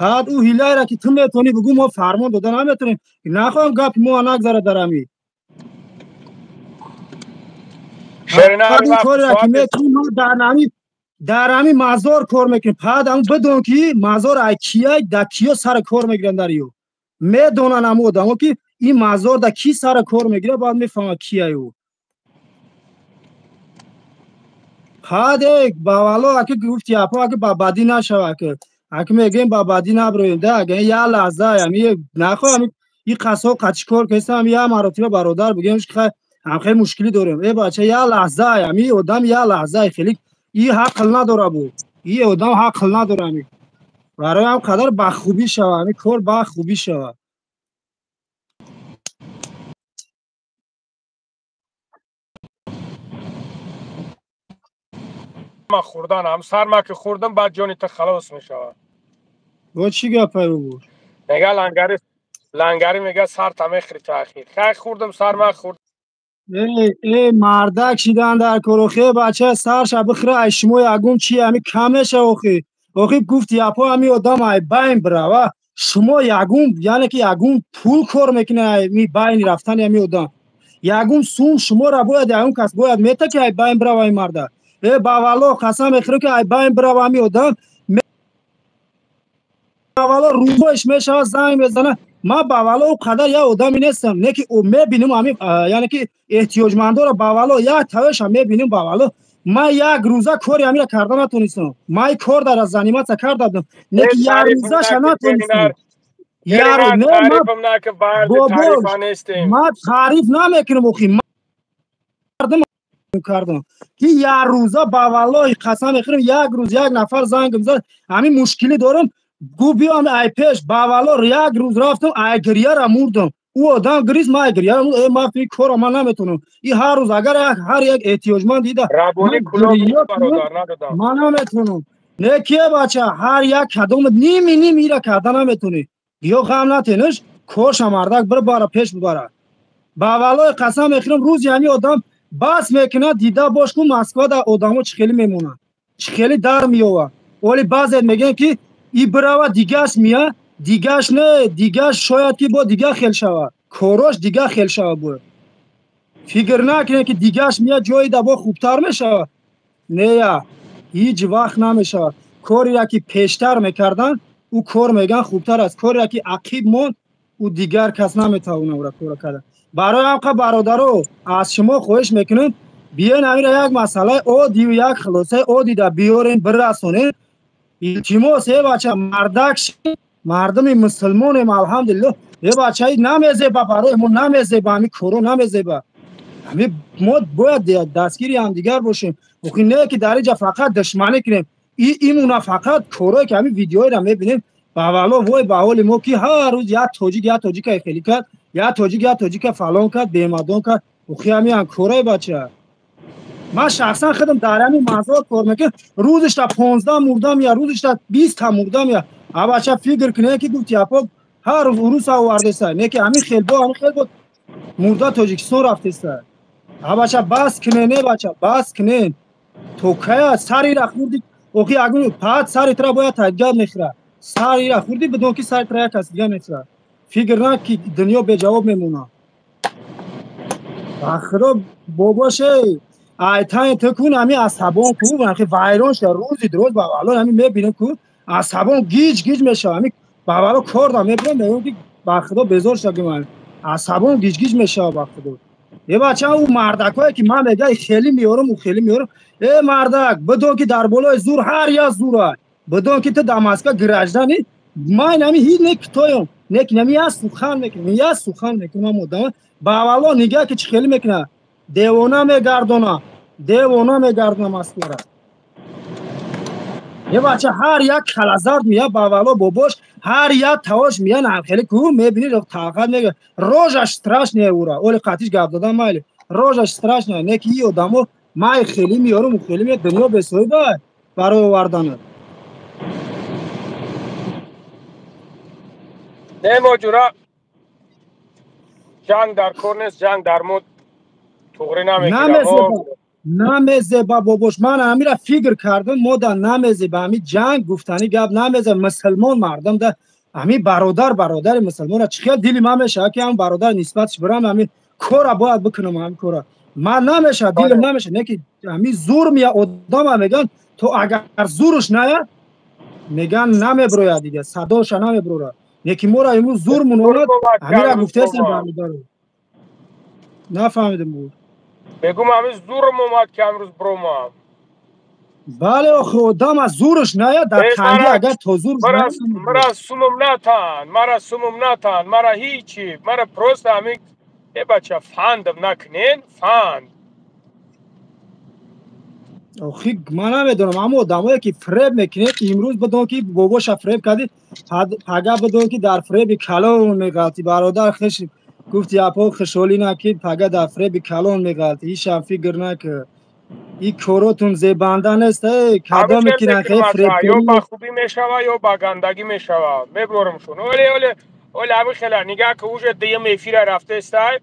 Ҳад ӯ ҳилайра, ки ту метонӣ, бугу, мо фармон дода наметонем. Нахоҳам гапи мо нагзара дар ҳамин кореро, ки метонӣ, мо дар ҳамин мазор кор мекунем. Пад ҳамн бидон, ки мазор ай кияй, да киё сари кор мегиранд. Дар ё медонанд ҳамн одамо, ки ин мазор да ки сари кор мегирад, баъд мефаҳмад, кияй ӯ. Ҳаде бавало, аки гуфти апо, аки ба бадӣ нашава, аки мегӯем, ба бадӣ наброем да. Ага я лаҳза ами нахоҳам и қасо қачи кор кестам, я маротиба, бародар, бигӯем, ки ҳам хеле мушкилӣ дорем. Э, бача, я лаҳза ами одам, я лаҳза хеле и ҳақл надора буд, и одам ҳақл надора. Ами барои ҳам қадар ба хубӣ шава, ами кор ба хубӣ шава. Хӯрдан ҳам сарма ки хӯрдам, баъд ҷони ту халос мешавад. Бо чӣ гапай, бубо? Мега лангари, лангари мега, сарта мехӯри ту. Ахир хай хӯрдам, сарма хӯрд. Э, мардак шидан дар кор, охе, бача, сарша бихӯра, ай шумо ягон чи ами кам мешава, охи. Охи, гуфти апо, ами одам ай байн бирава. Шумо ягун, яъне ки ягун пул кор мекунед ми байни рафтани ами одам. Ягун сум шуморо бояд ягун кас бояд мета ки ай байн бирава ин марда. Э ба валло қасам мехӯрам ки ай байн бирава ами одам. Ба валло рӯзоиш мешавад, занг мезана. Ман ба валло ӯ қадар як одаме нестам, не ки мебинам ами, яъне ки эҳтиёҷмандоро ба валло як тавеша мебинам ба валло. Ман як рӯза кори амира карда натонистам. Ман кор дар заниматься карда будам. Не ки як рӯзаша натонистам. Ман таъриф намекунам, охи мардум кардам ки як рӯза ба валлоҳи қасам мехӯрам, як рӯз як нафар занг зад, ҳамин мушкилӣ дорам, гуфт биём ай пеш. Ба валло як рӯз рафтам, ай гирьяра мурдам. Ӯ одам гирист, ман ай гирьяра мурдам. Ман фикр кора ман наметонам. И ҳар рӯз агар ҳар як эҳтиёҷманд дида, ман наметонам. Не ки бача, ҳар як кадом ними ними ира карда наметонӣ. Ё ғам натениш, корша мардак бибара, пеш бибара. Ба валлои қасам мехӯрам, рӯзи ҳамин одам бас мекунад, дида бош ку Москвада одамо чӣ хеле мемонанд, чӣ хеле дар меёванд. Оли баъзеят мегӯянд ки и бирава, дигаш мия, дигаш не, дигаш шояд ки бо дига хел шавад, корош дига хел шавад. Бояд фикр накунед ки дигаш мия, ҷои да бо хубтар мешавад. Нея, ҳеҷ вақт намешавад. Кореро ки пештар мекарданд, ӯ кор меган хубтар аст. Кореро ки ақиб монд, ӯ дигар кас наметавонад ӯра кора карда. Барои ҳамқа бародаро аз шумо хоҳиш мекунем, биёен ҳамира як масъалаи оддию як хулосаи оддида биёрен, бирасонен. Илтимос, э бача, мардак, мардуми мусулмонем, алҳамдулиллоҳ. Э бача, намезеба барои мо, намезеба ҳами коро, намезеба. Ҳами мо бояд дастгири ҳамдигар бошем. Охи не ки дар инҷа фақат душманӣ кунем. Имуна фақат корое ки ҳамин видеоеро мебинем, ба валло вой ба ҳоли мо ки ҳар рӯз як тоҷик як тоҷика хелӣ кард, як тоҷик як тоҷика фалон кард, бемадон кард. Охи ҳамин корое бача. Ман шахсан худам дар ҳамин мазор кор мекунам, рӯзишта 15 мурдам я, рӯзишта 20 мурдам я. А бача фикр кунед ки гуфти апо ҳар рӯз урус овардеса, не ки ҳамин хелбо, ҳамин хелбо мурда Тоҷикистон рафтеса. А бача бас кунед, не бача, бас кунед. То кая сарира хурди, охи агун пат сари тра бояд тадгар мехӯрад. Сарира хурди бидон ки сари тра як кас дигар мехӯрад. Фикр на ки дунё беҷавоб мемонад. Ахиро бобоше айтани ту кун, ҳамин асабон ку, ҳамин вайрон шуда, рӯзи дуроз ба валло ҳамин мебинем ку, асабон гиҷ гиҷ мешавад. Ҳамин ба валло кор да мебинем, мегӯям ки ба худо безор шуда, ман асабон гиҷ гиҷ мешавад ба худо. Э бача, ӯ мардакое ки ман мегӯям хеле меорам, ӯ хеле меорам. Э мардак, бидон ки дар болои зур ҳар як зур аст. Бидон ки ту дар Москва граждани, ман ҳамин ҳеҷ не китоём, не ки ҳамин як сухан мекунам, як сухан мекунам одам. Ба валло нигаҳ ки чӣ хеле мекунад, девона мегардона, девона мегардона Москвара. Е бача, ҳар як калазард мия ба валло бобош, ҳар як тавош мия хеле ку мебинӣ, тақат мега, рожаш страшная ура. Оли қатиш гап додан майли, рожаш страшная. Не ки и одамо май хеле меорам, хеле меорам, дунё бесоҳиба барои оварданат. Не моҷура, ҷанг дар кор нест, ҷанг дар мо туғри намегирад. Намезеба бобош, ман ҳамира фикр кардам, мо да намезеба ҳами ҷанг гуфтани гап намезеба. Мусулмон мардам да ҳами бародар бародари мусулмона чӣ хел дили ман мешавад ки ҳам бародар нисбатш бирам, ҳами кора бояд бикунам, ҳами кора ман намешавад, дилам намешавад. Не ки ҳами зур мия одама мегӯянд, то агар зурш наяд мегӯянд намеброяд дига, садоша намеброрад. Не ки моро имрӯз зур мунорад, ҳамира гуфтаестем бародаро. Нафаҳмидем буд. Бегум ҳамин зурм омад ки ҳамрӯз бромам. Бале, охи одам аз зурш наяд дар танги, агар то зур мара сумум натан, мара сумум натан, мара ҳичи, мара просто ҳамин э бача фандам накунен, фанд. Охи ман намедонам, аммо одамое ки фреб мекунед, имрӯз бидон ки бобоша фреб кардӣ, пага бидон ки дар фреби калон меғалтӣ. Бародар хеш гуфти апо хушҳолӣ накид, пага дар фреби калон меғалтӣ. Ишам фикр накард. И коротун зебанда нест, кадоме ки фреб ё ба хубӣ мешава, ё ба гандагӣ мешава. Мебурам-шон. Оле оле оле ҳамин хела нигаҳ ки уже дуюм эфира рафтаестай,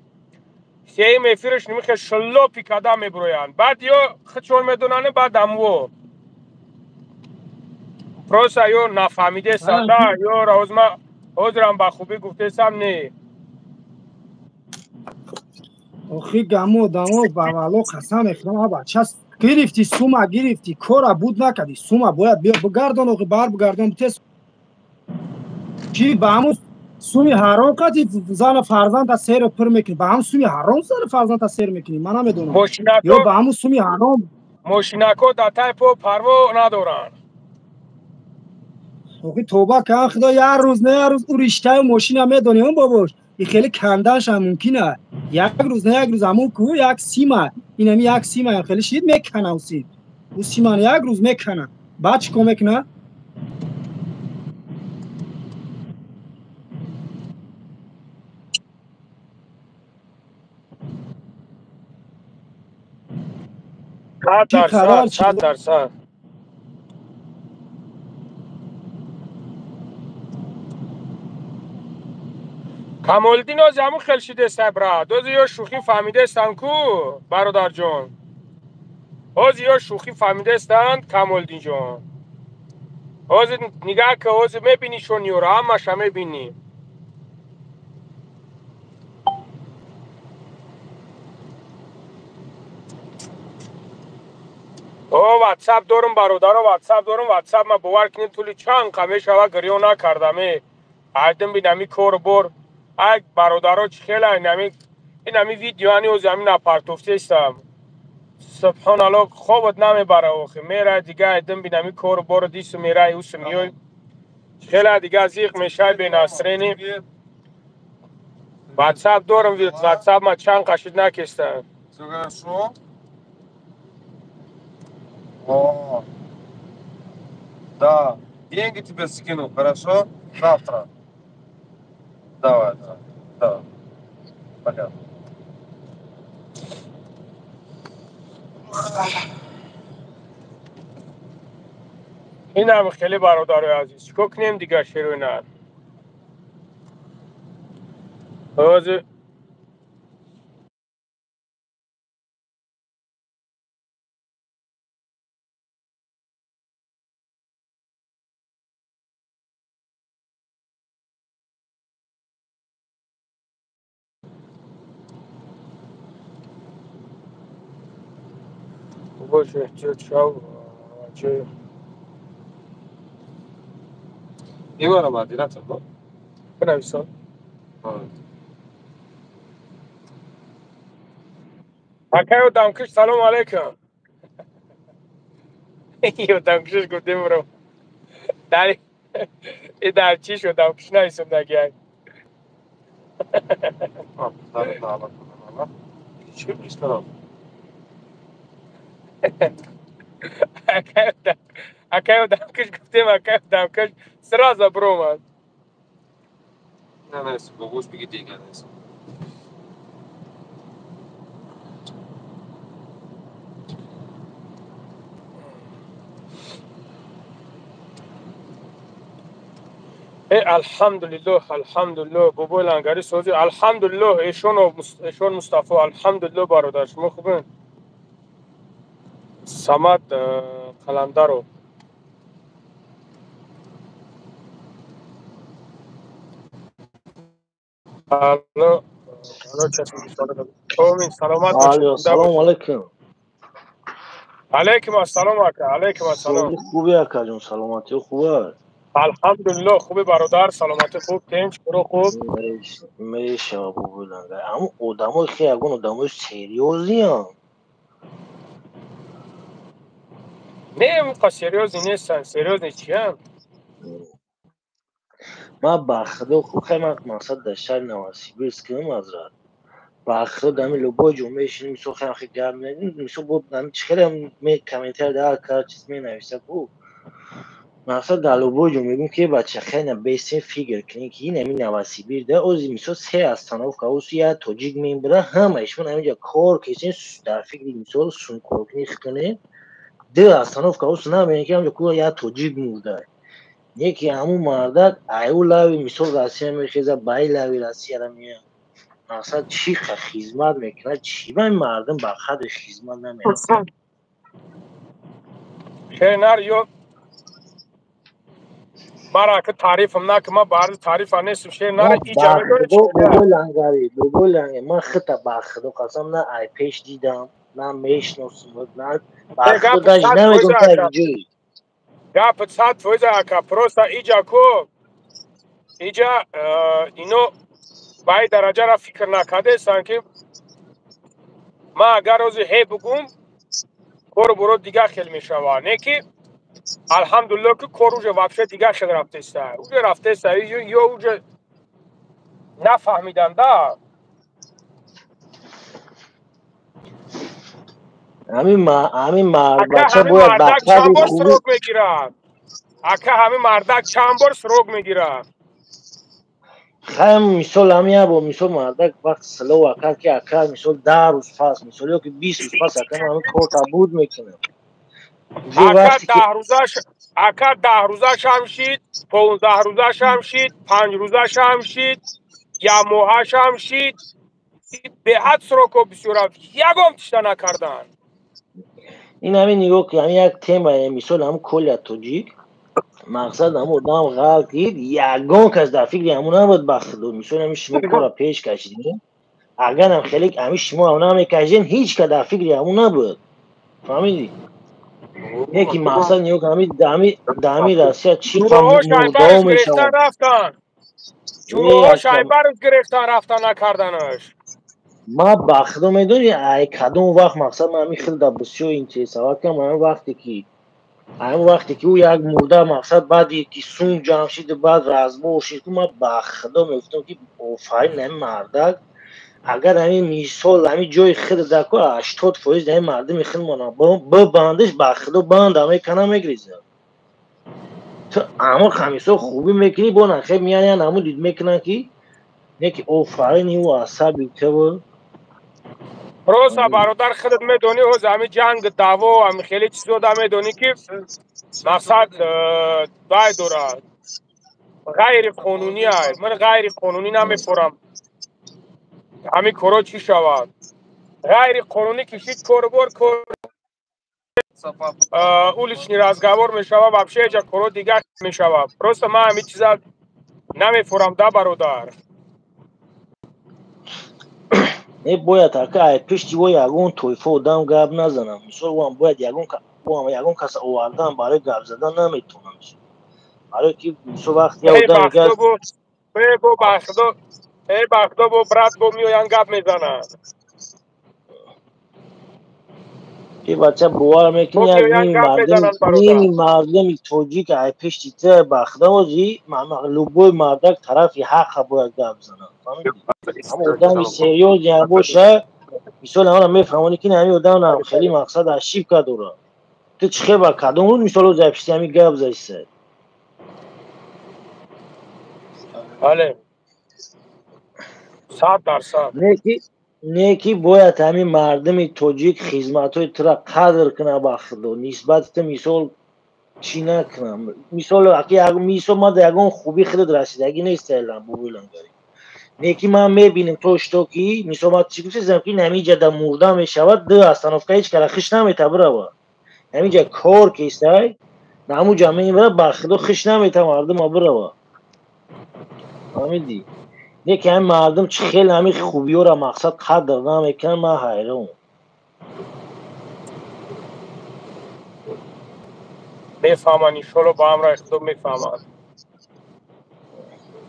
сеюм эфираш нимихе шлопи када мебуроянд. Баъд ё худшон медонанд, баъд амво. Просто ё нафаҳмидесанда, ё равзма Ҳозирам ба хубӣ гуфтесам не. Охи гамо одамо ба вало қасам мехӯрам, а бача гирифти сума гирифти, кора буд накарди, сума бояд биё бигардон, охи бар бигардон тез. Чи ба ҳамун суми ҳаром қати зана фарзанда серо пур мекунӣ, ба ҳамун суми ҳаром зана фарзанда сер мекунӣ, ман намедонам. Ё ба ҳамун суми ҳаром мошинако дар тай по парво надоранд. Охи тоба кан худо, як рӯз на як рӯз ӯ риштаю мошина медонӣ он бобош, и хеле канданшам мумкин аст. Як рӯз на як рӯз ҳамун ку як сима, инами як сима хеле шид мекана ӯ сим. Ӯ симан як рӯз мекана. Баъд чӣ кор мекуна? 100%, 100%. Камолиддин ози ҳамун хел шидеста брат. Ози ё шӯхӣ фаҳмидестанд ку, бародарҷон. Ози ё шӯхӣ фаҳмидестанд, Камолиддинҷон. Ози нигаҳ ки ози мебинӣ шониёро, ҳамаша мебинӣ. О, ватсап дорум бародаро, ватсап дорум, ватсап ма бовар кунед тӯли чанд қа мешава гирён накардам е. Айдим бинами кор бор. Ай бародаро чӣ хела инами видеоани ози ҳамин напартофтестам. Субҳоналло, хобот намебара охи. Мерай дига айдим бинами кору бору дису мерай усу миёй. Чӣ хела дига зиқ мешай бенасрени. Ватсап дорум, ватсап ма чанд қа шид накестам. Всё хорошо? О, да, деньги тебе скину, хорошо? Завтра. Давай, давай, давай. Пока. Инам хеле бародарои азиз, чӣ кор кунем дига шероина? Ҳозир бош эҳтиёт шав. Чӣ Ивана модератор, да? Бинависон. Акай одамкиш, салом алейкум. Одамкишаш гуфтем бро. Дар и дар чӣ шуд одамкиш нависондаги. Чӣ пиштарам? Акай одамкиш гуфтем, акай одамкиш сразу бромад. Не, не, богуш биги дига нест. Э, алҳамдулиллоҳ, алҳамдулиллоҳ, бобои лангари сози, алҳамдулиллоҳ, эшон Мустафо, алҳамдулиллоҳ бародар, шумо хубен? Самад Қаландаров. Алло, алло, Омин, саломат бошед. Салом алейкум. Алейкум ассалом ака, алейкум ассалом. Хуби ака ҷон, саломатӣ хуб аст? Алҳамдулиллоҳ, хуби бародар, саломатӣ хуб, тинч, куро хуб. Мешава бобои лангар. Ҳамун одамои хеле ягон одамои серьёзиам. Не, унқа серьёзный нестанд, серьёзный чиям? Ман ба худо хуб хай ман мақсад дар шаҳри Новосибирским ҳазрат. Ба худо дар ҳамин любой ҷо мешинем, мисол хеле хеле гап мезанем, мисол бо чи хеле комментарий дар ҳар чиз менависа ку. Мақсад дар любой ҷо мегӯм ки бача хеле бесен фикр кунем ки ин ҳамин Новосибир да ози мисол се остановка ус як тоҷик мебуда, ҳама ишмон ҳаминҷо кор кесен дар фикри мисол сумкоркунӣ кунем. Ду остановка ус намебинем ки ҳамҷо ку як тоҷик мурда. Неки ҳамун мардак аю лави мисол Россия мехеза, баи лави Россияра меяд. Мақсад чӣ қа хизмат мекунад, чӣ ба ин мардум ба қадри хизмат намерасад. Шернар ё Мара ки таърифам наки, ман ба таърифа нестам, шер наре иҷа медони чӣ. Бобои Лангари, бобои Лангари, ман хита ба худо қасам на ай пеш дидам, на мешиносам, на ба худо даже намедонам та ҷой. Гап 100% ака, просто иҷа ку иҷа ино ба ин дараҷара фикр накардестанд, ки ман агар рози ҳе бугум, кору боро дигар хел мешавад. Не ки алҳамдулилло, ки кор уже вообще дигар хел рафтеста, уже рафтеста, ё уже нафаҳмиданда. Ҳамин бача бояд ба чанд бор срок мегирад, ака? Ҳамин мардак чанд бор срок мегирад? Хайм, мисол, ҳамин як бор, мисол, мардак вақт слова кард, ки ака, мисол, 10 рӯз пас, мисол, ё ки 20 рӯз пас, ака, ман ҳамин корта буд мекунам. Ака, 10 рӯзаш, ака, 10 рӯзашам шид, 15 рӯзашам шид, 5 рӯзашам шид, як моҳашам шид. Беҳад срок о бисёр рафт, ягон тишта накарданд. Ин ҳамин нигоҳ ки ҳамин як тема, мисол, ҳамн Коля тоҷик, мақсад, ҳамн одам ғалт дид, ягон кас дар фикри ҳамун набуд, ба худо. Мисол, ҳамин шумо кора пеш кашидем, агарам хеле ҳамин шумо ҳам намекашидем, ҳеҷ кас дар фикри ҳамун набуд, фаҳмидӣ? Не ки мақсад, нигоҳ, ҳамин даҳами Россия чӣ мурдао мешавад. Рафтан ҷуроҳо шайбаров гирифтан, рафтан накарданаш. Ма ба худо, медонӣ, ай кадом вақт, мақсад, ман ҳамин хел да бисёр интересовать кардам? Ҳамин вақте ки ӯ як мурда, мақсад, баъди ки сум ҷамъ шид, баъд разбор шид, ку ман ба худо мегуфтам, ки офарин ҳамин мардак. Агар ҳамин, мисол, ҳамин ҷои худ даку 80% ҳамин мардуми худмона бибандиш, ба худо банда мекана, мегризад. Ту аммо ҳамисо хубӣ мекунӣ, бо нахеб меян, ҳамун дид мекунанд, ки не ки офарин ӯ асаби ту. Просто, бародар, худат медонӣ, ҳоз ҳами ҷанг, даъво, ҳами хеле чизо да медонӣ, ки мақсад вай дорад, ғайриқонунӣ ай. Ман ғайриқонунӣ намефорам ҳамин коро чӣ шавад. Ғайриқонунӣ кишид, корбор кор уличный разговор мешавад, вообще эҷа коро дигар мешавад. Просто ман ҳамин чиза намефорам да, бародар. Не бояд, ака, ай пишти во ягон тойфа одам гап назанам. Мисол, оам бояд ягон кас овардан барои гап задан наметавонам, барои ки, мисол, вақти я одам бо бахудо, э бахудо, бо брат, бо меоян, гап мезананд. Ки бача, бовар мекунӣ, як ними мардуми тоҷик ай пишти ту, ба худо, ози любой мардак тарафи ҳаққа бояд гап занад. Ҳама одами серьёзный ам боша, мисол, ҳамана мефаҳмонӣ, ки ҳамин одам хеле, мақсад, ошибка дорад. Ту чӣ хел ба кадом рӯз, мисол, ози ай пишти ҳамин гап задиса? Бале, 100%. Не ки бояд ҳамин мардуми тоҷик хизматҳои тура қадр кунад, ба худо, нисбати ту, мисол, чӣ накунам. Мисол, мисол, ман дар ягон хубӣ худат расидагӣ нест, бобои Лангарӣ. Не ки ман мебинем то что ки, мисол, ман чӣ гуфтам, ки ҳаминҷа да мурда мешавад, ду остановка ҳеҷ кара хиш намета бирава. Ҳаминҷа кор кестай, ҳамунҷа мебара, ба худо, хиш намета мардума бирава, фаҳмидӣ? Не ки ҳамин мардум чӣ хеле ҳамин хубиёра, мақсад, қадр намекунанд, ман ҳайрон. Мефаҳманд, иншолло, ба амраи худо мефаҳманд,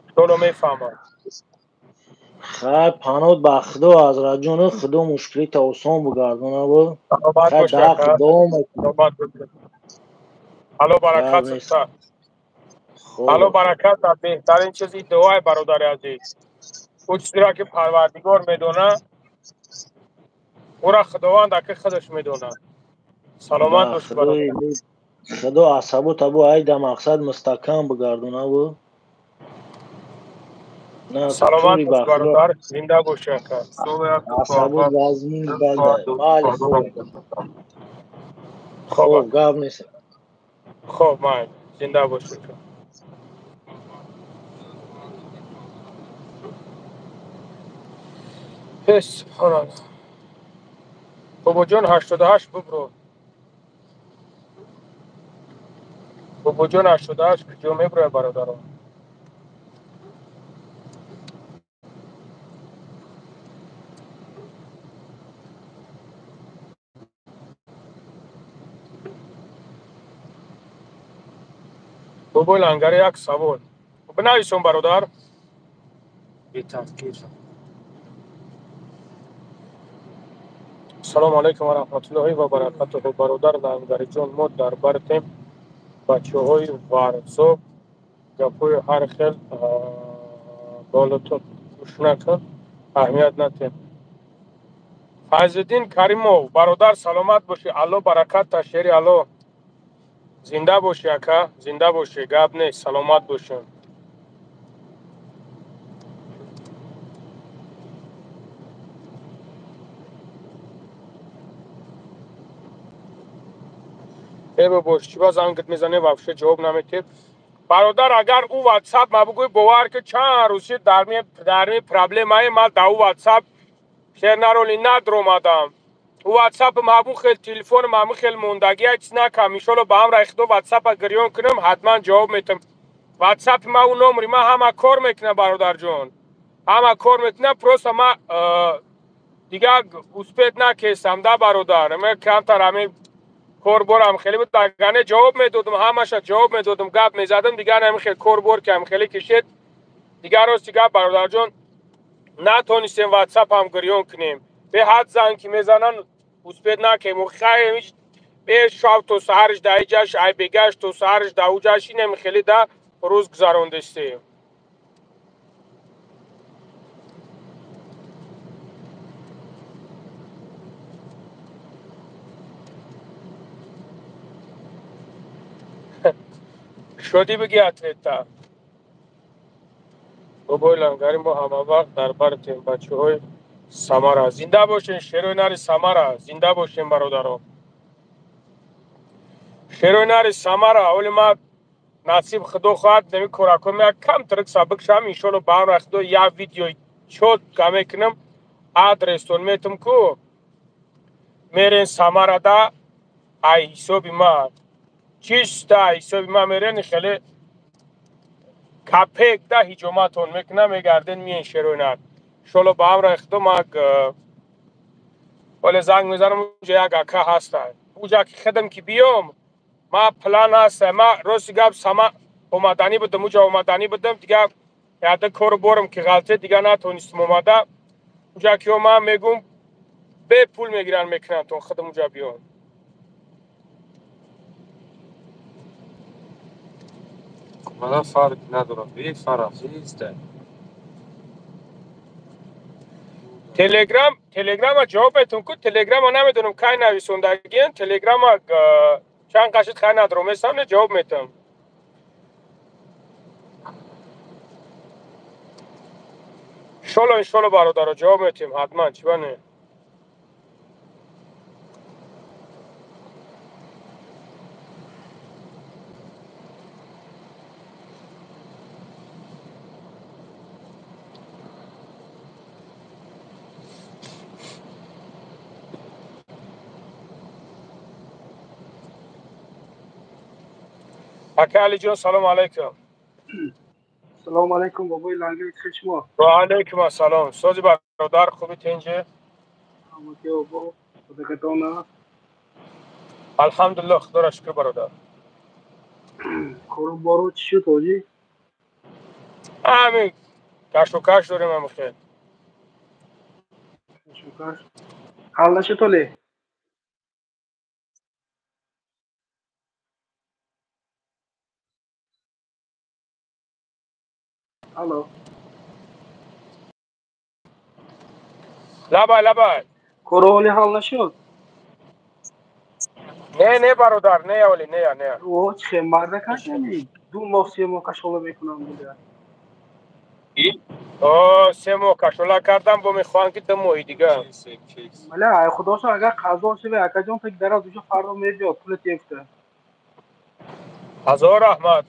иншолло мефаҳманд. Хайр, паноҳ ба худо, Ҳазратҷону, худо мушкилита осон бигардонаву. Алло баракат, алло баракат. Беҳтарин чизи дуои, бародари азиз. Ӯ чизеро ки Парвардигор медонад, ӯра Худованд аки худаш медонад. Саломат бош. Худо асабота бо айда, мақсад, мустаҳкам бигардонаву. Саломат бош, бародар, зинда бош, ака. Асабот вазмин балда, майли, хоб, гап нест. Хоб, майли, зинда бош, ака. Субҳоналло. Бобоҷон, 88 бубро. Бобоҷон 88 куҷо меброяд, бародарон? Бобои Лангари, як савол бинависон, бародар. Бетавқир. Ассалому алайкум ва раҳматуллоҳи ва баракатуҳу, бародар Лангариҷон. Мо дар бартем бачаҳои Варзоб, гапҳои ҳар хел болотон гӯш накун, аҳамият натем. Файзиддин Каримов, бародар, саломат бошӣ, Алло баракат, шери Алло, зинда бошӣ, ака, зинда бошӣ, гап нест, саломат бошӣ. Э бобош, чӣ ба зангит мезанем, вообще ҷавоб наметед, бародар? Агар ӯ ватсап ма бугӯй, бовар ки чанд рӯзи дарми проблемаи ма да ӯ ватсап шернароли надромадам. Ӯ ватсап мабу хел телефон маму хел мондагия чиз накам. Иншолло, ба ҳамраи худо ватсапа гирён кунам, ҳатман ҷавоб метам. Ватсапи ма ӯ номери ма ҳама кор мекуна, бародарҷон, ҳама кор мекуна. Просто ма дигар успеть накестам да, бародар. Ма камтар ҳами корборам хеле буд. Агар ҷавоб медодам, ҳамаша ҷавоб медодам, гап мезадам. Дигар ҳами хел корбор ки ҳам хеле кишед. Дигар рости гап, бародарҷон, натонистем ватсапам гирён кунем. Беҳад занг ки мезананд, успеть накем. Хай, бе шав то саҳарш да иҷаш, ай бегаш то саҳарш да уҷаш, инами хеле да рӯз гузарондестем. Шодӣ бигӣ, атлета. Бобои Лангари, мо ҳама вақт дар бартем, бачаҳои Самара. Зинда бошен, шерои нари Самара, зинда бошен, бародаро, шерои нари Самара. Оли ма насиб худо хоҳад, нами кораком як кам трик сабук шавам, иншолло, ба амри худо як видеои чётко мекунам, адрестон метум ку мерен Самарада. Ай ҳисоби ма, чиста ҳисоби ма мерен, хеле капек да ҳиҷоматон мекунам, мегарден, миен шерои нар. Иншолло, ба амри худо мак оле занг мезанам. Уҷа як ака ҳаста, уҷа ки худам ки биём, ма план ҳаста. Ма рости гап сама омаданӣ будам, уҷа омаданӣ будам, дигар яда кору борам ки ғалте, дигар натонистам омада. Уҷа ки омам, мегум, бепул мегиранд, мекунанд то худам уҷа биём. Мана фарқ надорад, бефарқ чиста. Телеграм, телеграма ҷавоб метум ку. Телеграма намедонам кай нависондагиен. Телеграма чанд қашид хай надромесам, не, ҷавоб метам. Иншолло, иншолло, бародаро, ҷавоб метем ҳатман, чӣ ба не. Ака Алиҷон, салому алайкум. Салому алайкум, бобои Лангари, хел шумо? Ва алайкум ассалом. Сози, бародар, хуби, тинҷе? Ҳамаки бобо, худакатона. Алҳамдулилло, худоро шукр, бародар. Кору бору чӣ шуд, ҳоҷӣ? Ҳами кашокаш дорем, ҳами хел. Кашокаш ҳал нашуд ҳоле? Алло. Лабай, лабай. Кору ҳоли ҳал нашуд? Не, не, бародар, не, оли не, не. О, чӣ хел марда кардани? 2 моҳ, 3 моҳ кашола мекунам буда. О, 3 моҳ кашола кардам, бо мехоҳам ки 2 моҳи дига. Бале, ай худошо, агар қазо шаве, акаҷон, так дараз уҷо фардо мебиёд, пулат ефта. Ҳазор раҳмат.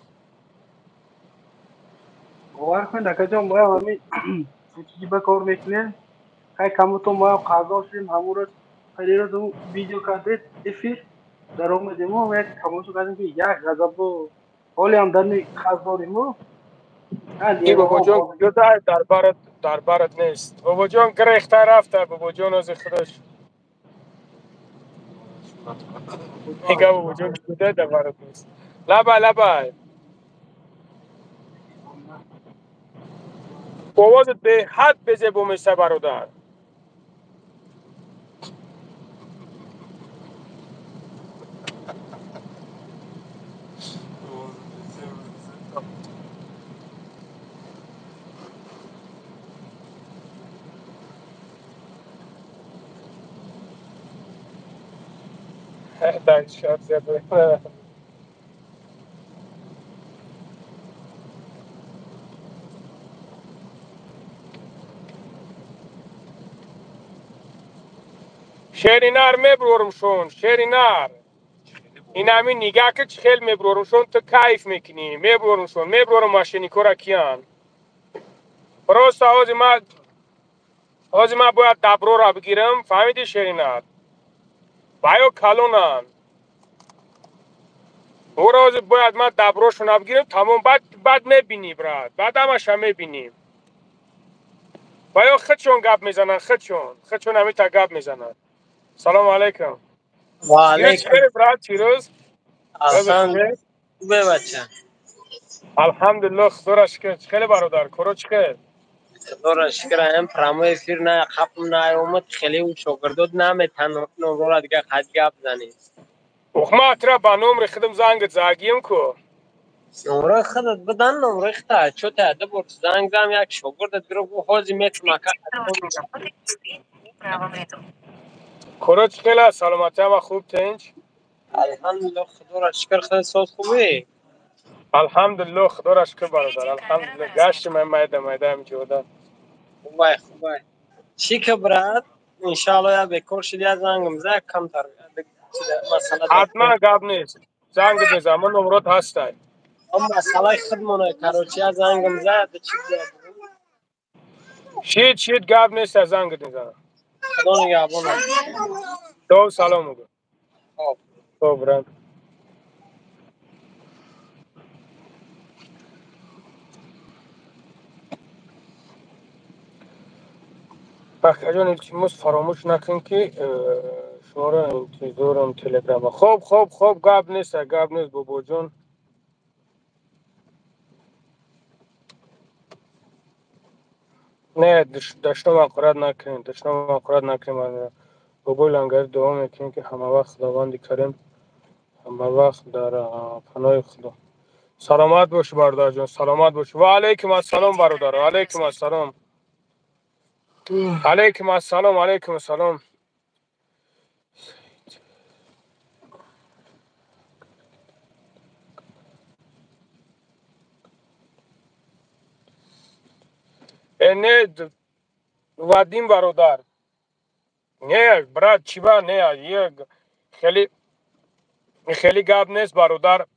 Бовар кунед, акаҷон, моям ҳамин футиба кор мекунем. Хай, камуто моям қазо шудем. Ҳамун рӯз, парирӯз видео кардед, эфир даромадему, як тамошо кардем, ки як ғазабу Ҳоле ҳам дар қарздорим. И бобоҷон куҷодай, дар барат нест. Бобоҷон гирехта рафта, бобоҷон ози худаш. Мега бобоҷон куҷодай, дар барат нест. Лабай, лабай. Овозат беҳад безебо меша, бародар. Шеринар меброрумшон, шеринар. Инами нигаҳ ки чӣ хел меброрумшон, ту кайф мекунӣ. Меброрумшон, меброрум мошенникора киян. Просто ҳози ман бояд даброра бигирам, фаҳмидӣ, шеринар? Баё калонанд. Ӯро ҳозир бояд ман даброшона бигирам, тамом, баъд мебинӣ, брат. Баъд ҳамаша мебинӣ. Баё худшон гап мезананд, худшон. Худшон ҳамита гап мезананд. Салому алайкум. Ва алайкум. Брат, чӣ рӯз? Хубе, бача. Алҳамдулиллоҳ, худоро шукр. Чӣ хеле, бародар? Коро чӣ хел? Худоро шукр, ам прямой эфир на қапм наомад, хеле у шогирдод наметан номрора дига қад гап занӣ. Ма тра ба номри худам зангат загием ку. Номрои худат бидан, номрои худта чо та ду бор занг зам, як шогирдат гирифт, гуфт ҳозир метум ака. Коро чӣ хел аст? Саломатӣ ҳама хуб, тинч? Алҳамдулиллоҳ, худоро шукр, худат соз хубӣ? Алҳамдулиллоҳ, худоро шукр, бародар. Алҳамдулиллоҳ, гаштим майда майда ҳамҷода. Хубай, хубай. Чӣ ки, брат, иншааллоҳ як бекор шуди, як зангам за, як камтар масъала. Ҳатман, гап нест. Зангат мезанам, ман номрот ҳастай. Ам масъалаи худмона, короче, як зангам за, чӣ. Шид, шид, гап нест, зангат мезанам. Худо нигаҳбонат. То салом гӯ. Хоб. Хоб, брат. Бахтаҷон, илтимос, фаромӯш накун ки шуморо интизорам телеграма. Хоб, хоб, хоб, гап нест, гап нест, бобоҷон. Не, дашном ҳақорат накунед, дашном ҳақорат накунед. Бобои Лангари, дуо мекунем, ки ҳамавақт Худованди Карим ҳамавақт дар паноҳи Худо. Саломат бошӣ, бародарҷон, саломат бошӣ. Ва алайкум ассалом, бародар, алайкум ассалом. Алайкум ассалом, алайкум ассалом. Не, Вадим бародар. Не, брат, чиба не, хеле хеле гап нест, бародар.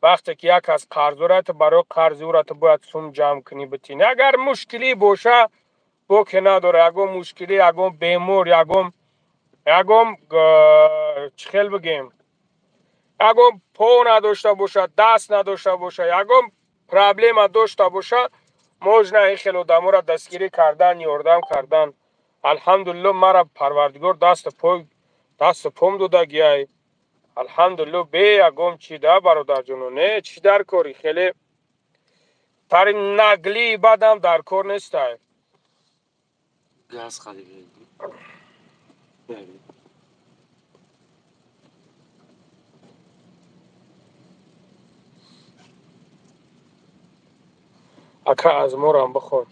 Вақте ки як кас қарз дорад, барои қарзи ӯра ту бояд сум ҷамъ кунӣ, битинӣ. Агар мушкилӣ боша, боке надора, ягон мушкилӣ, ягон бемор, ягон чӣ хел бигем, ягон по надошта боша, даст надошта боша, ягон проблема дошта боша, можно ин хел одаморо дастгирӣ кардан, ёрдам кардан. Алҳамдулилло, мара Парвардигор дасту пой, дасту пом додагиай. Алҳамдулилло, бе ягон чи да, бародарҷоно, не, чӣ дар кори, хеле тари наглии бадам дар кор нестай. Газ харид. Ака, аз морам бихор.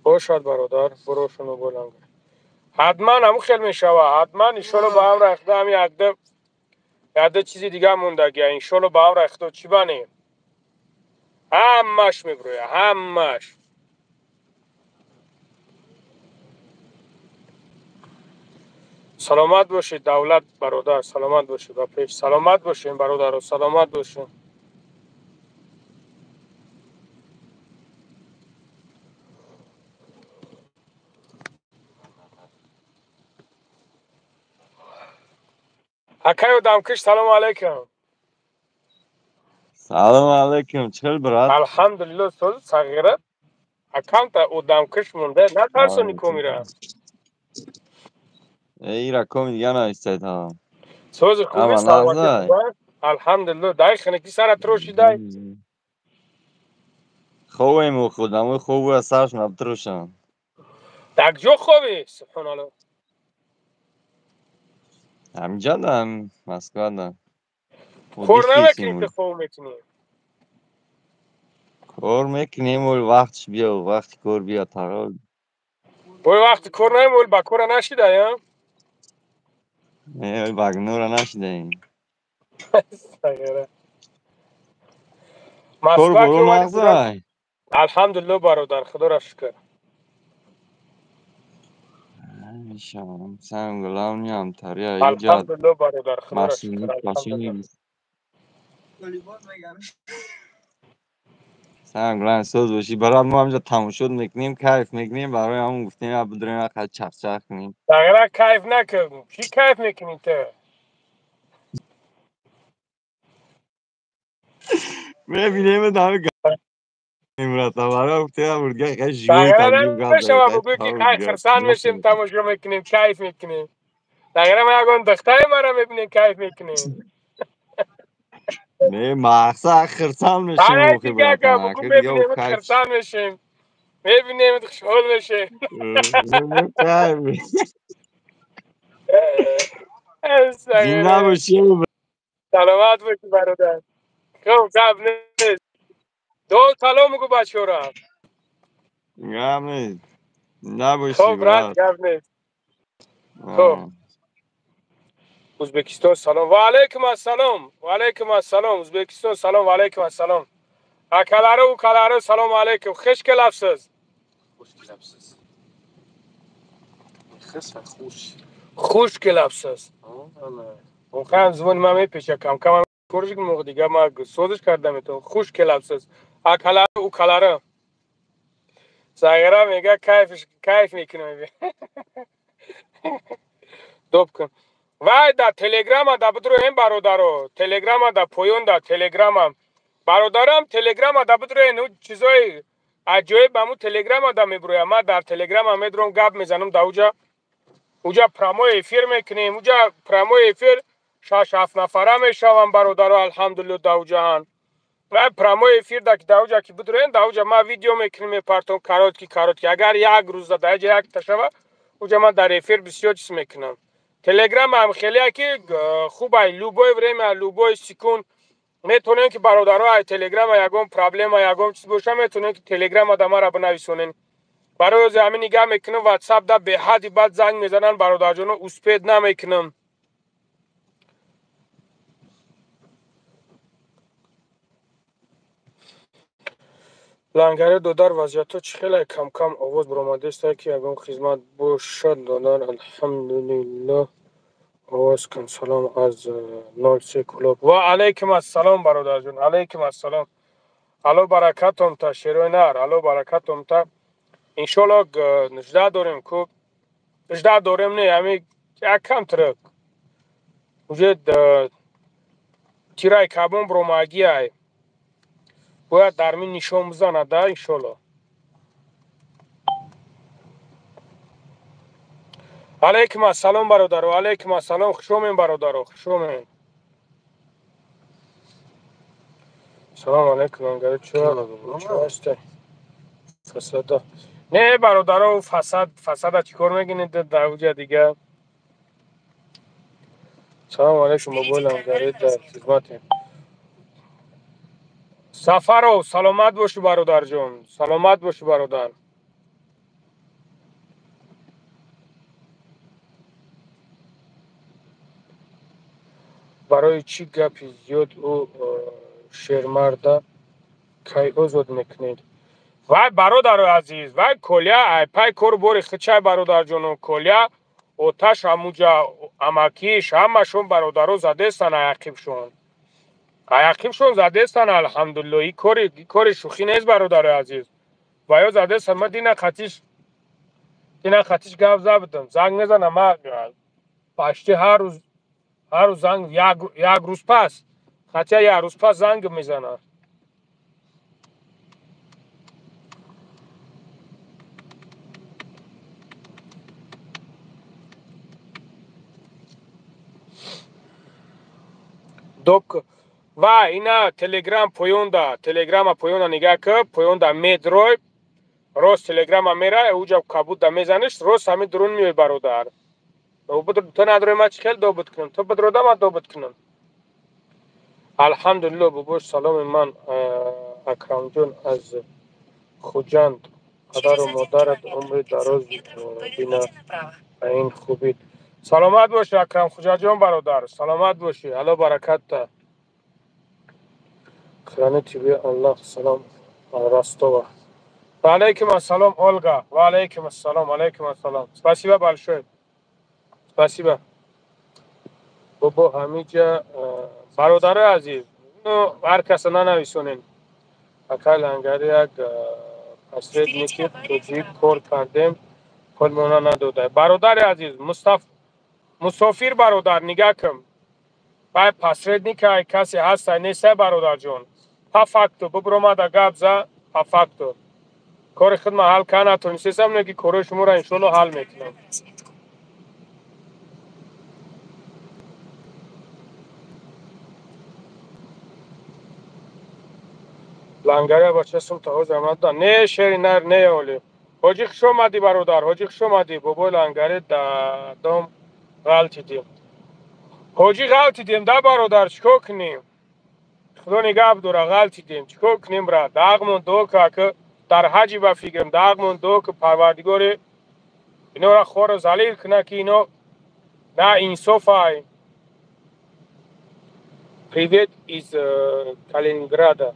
Бошад, бародар, бурошуну боланга. Ҳатман ҳамун хел мешава, ҳатман, иншолло, ба амри Худо. Ҳами якда якда чизи дига мондагия, иншолло, ба амри Худо, чӣ банем, ҳамаш меброя, ҳамаш. Саломат бошед, Давлат бародар, саломат бошед, ба пеш. Саломат бошем, бародаро, саломат бошем. Акай одамкиш, салому алайкум. Салом алейкум, чӣ брат? Алҳамдулилло, соз сағира. Акамта одамкаш монда, натарсони комира. Ира коми дига навистай тамом. Сози хуби, саломатӣ. Алҳамдулилло, дай хинаки сара трошидай. Ховем худамои хову сарш набтрошам. Так ҷо хови? Субҳоналло. Ҳамиҷа дам, Москва да. Кор намекунӣ ки хов мекунӣ? Кор мекунем, ол вақтш биё, вақти кор биё таро. Бой вақти кор наем, ол ба кора нашида, я? Не, ол ба гнора нашидаем. Кор боро нағзай. Алҳамдулилло бародар, худоро шукр. Самое главное, амтария Алҳамдулилло бародар, худоро шукр. Самое главное, соз бошӣ. Барои мо ҳамҷа тамошо мекунем, кайф мекунем, барои ҳамон гуфтем, я бидурем, як чахчах кунем. Тағира кайф накун. Чӣ кайф мекунӣ ту? Мебинем дами имрата барои гуфтем, бурдга хеле живой табиғат. Мешава бугӯй ки хай хурсанд мешем, тамошо мекунем, кайф мекунем. Тағира ма ягон духтари мара мебинем, кайф мекунем. Не, мақсад хурсанд мешем. Бугӯ мебинем, хурсанд мешем. Мебинем, хушҳол мешем. Зинда бошӣ. Саломат бошӣ бародар. Хуб, гап нест. Ду салом гу бачора. Гап нест. Зинда бошӣ. Хуб, брат, гап нест. Хуб. Узбекистон салом. Ва алейкум ассалом. Ва алейкум ассалом. Узбекистон салом. Ва алейкум ассалом. Акалары, укалары, салом алейкум. Хуш келапсиз. Хуш келапсиз. Хуш. Хуш келапсиз. Воқеан звони ман мепеша кам кам корш муқ дига ма созиш карда метавон. Хуш келапсиз. Акалары, укалары. Сағира мега кайф кайф мекунем. Доб кун. Вай да телеграма да бидроем бародаро. Телеграма да поён да телеграма. Бародарам телеграма да бидроен у чизои аҷоиб ҳаму телеграма да меброям. Ман дар телеграма медром гап мезанам да уҷа. Уҷа прямой эфир мекунем. Уҷа прямой эфир 6-7 нафара мешавам бародаро, алҳамдулилло да уҷаҳан. Вай прямой эфир да ки да уҷа ки бидроен, да уҷа ман видео мекунем, мепартом короткий короткий. Агар як рӯза да уҷа якта шава, уҷа ман дар эфир бисёр чиз мекунам. Телеграм ҳам хеле ки хуб ай, любое время, любой секунд метавонем ки бародаро ай телеграма ягон проблема, ягон чиз боша, метавонем ки телеграма да мара бинависонен. Барои ози ҳамин нигаҳ мекунам, ватсап да беҳадди бад занг мезананд бародарҷоно, успеть намекунам. Лангари додар вазъиятҳо чӣ хеле кам-кам овоз баромадааст, ки ягон хизмат бошад додар, алҳамдулилло овоз кун. Салом аз 03 клуб. Ва алейкум ассалом бародарҷон, алейкум ассалом. Алло баракатом та шерои нар, алло баракатом та. Иншолло нужда дорем ку. Нужда дорем не, ами якам трак. Уже тирай кабон бромаги ай. Бояд дар мин нишон бизанад да иншолло. Алейкум ассалом бародаро, алейкум ассалом, хуш омед бародаро, хуш омед. Салом алейкум, ангари чо ҳасте? Фасада. Не бародаро, фасад, фасада чӣ кор мекунед дар уҷа дига? Салом алейкум, бобои лангари дар хизматем. Сафаров, саломат бошӣ бародарҷон, саломат бошӣ бародар. Барои чӣ гапи зиёд ӯ шермарда кай озод мекунед? Вай бародари азиз, вай Коля ай пай кору бори хичай бародарҷоно, Коля оташ ҳамуҷа амакиш ҳамашон бародаро задестан аяқибшон. Аяқибшон задестан, алҳамдулилло. И кори шӯхӣ нест бародари азиз. Ва ё задестан, ман дина хатиш гап забудам. Занг мезанам, ман почти ҳар рӯз занг, як рӯз пас Хотя як рӯз пас занг мезанад. Док ва ина телеграм поёнда, телеграма поёнда нигаҳ кӣ, поёнда медрой, рост телеграма мерай, уҷа кабуда мезаниш, рост ҳамин дурун меои бародар. Ту надорӣ ман чӣ хел добуд кунам? Ту бидрода ман добуд кунам. Алҳамдулилло бобош саломи ман Акрамҷон аз Хуҷанд. Падару модарат умри дароз бина ба ин хубӣ. Саломат бошӣ Акрам Хуҷаҷон бародар, саломат бошӣ. Алло баракатта. Храни тебе Аллах. Салом Ростова. Ва алейкум ассалом Ольга. Ва алейкум ассалом, алейкум ассалом. Спасибо большое. Спасибо. Бобо ҳамиҷа бародари азиз, ну ҳар каса нанависонен. Акай Лангари як посредники тоҷик кор кардем, пулмона надода. Бародари азиз, мусофир бародар, нигаҳ кун. Вай посредник ай касе ҳастай нестай бародарҷон. По факту бубуромада гап за, по факту. Кори худма ҳал кар натонистесам, не ки корои шуморо иншоалло ҳал мекунам. Лангария бача сум та ҳозир омада. Не шери нар не оли. Ҳоҷӣ хуш омадӣ бародар, ҳоҷӣ хуш омадӣ. Бобои Лангари дадом ғалтидем. Ҳоҷӣ ғалтидем да бародар, чӣ кор кунем? Худо нигаҳ дора, ғалтидем. Чӣ кор кунем брат? Дағмон дуо ка ки дар ҳаҷи ба фикрам, дағмон дуо ки Парвардигори инора хору залил куна ки ино на инсоф ай. Привет из Калининграда.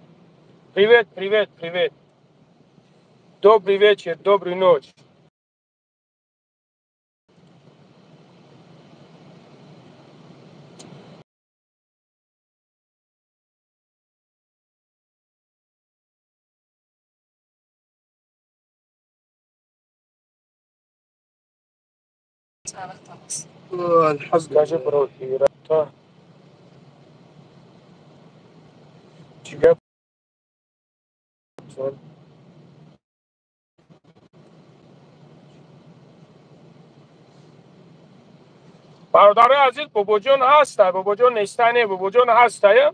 Привет, привет, привет. Добрый вечер, добрый ночь. Скажи, бро, Ира, тебя бародари азиз, бобоҷон ҳаста, бобоҷон неста не, бобоҷон ҳастая.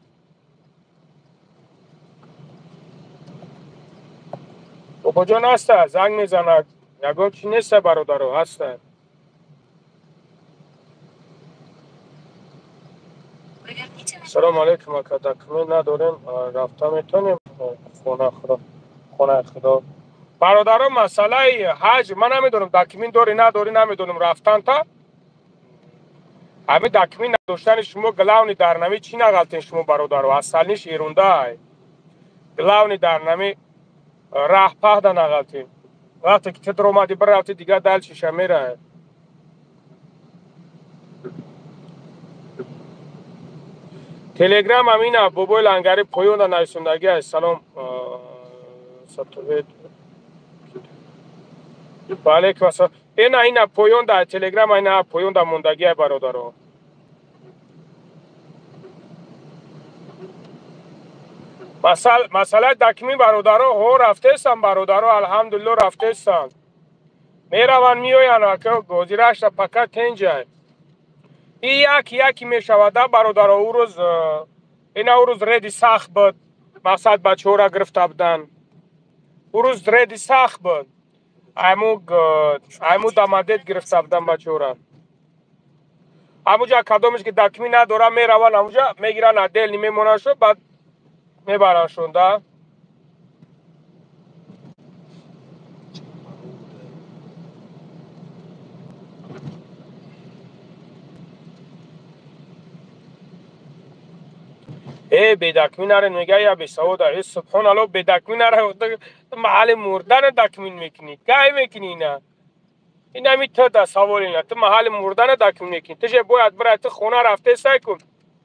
Бобоҷон ҳаста, занг мезанад, ягон чи неста бародаро, ҳаста. Салом алейкум ака, документ надорем, рафта метавонем хонаи худо. Бародаро, масъалаи ҳаҷ ман намедонам, документ дорӣ надорӣ намедонам, рафтанта. Ҳамин документ надоштани шумо главни дар нами чӣ нағалтен шумо бародаро, асалниш ерундай. Главни дар нами раҳ паҳда нағалтен. Вақте ки ту даромадӣ бирафтӣ дигар далчиша мерай. Телеграм амина бобои Лангари поёнда нависондагӣ аст. Салом сатовед. Ва алейкум ассалом. Ина ина поёнда телеграм ина поёнда мондагӣ ай бародаро. Масъалаи дакмин бародаро ҳо рафтестан бародаро, алҳамдулилло рафтестан. Мераванд меоянд ака гозирашта пака тенҷай. И яки яки мешавада бародаро, ӯ рӯз ина ӯ рӯз реди сахт буд, мақсад бачаҳоро гирифта буданд. Ӯ рӯз реди сахт буд. Айму дамадет гирифта буданд бачаҳоро. Ҳамуҷа кадомеш ки дакмин надора мераванд ҳамуҷа мегиранд отдельный мемонандшон, баъд мебарандшон да. Э бедакмин наре мега я бесавода. Э субҳоналло бедакмин наре маҳалли мурдана дакмин мекунӣ. Кай мекунӣ ина? Инами ту да савол ина. Ту маҳалли мурдана дакмин мекунӣ. Ту же бояд бирай, ту хона рафте сай кун.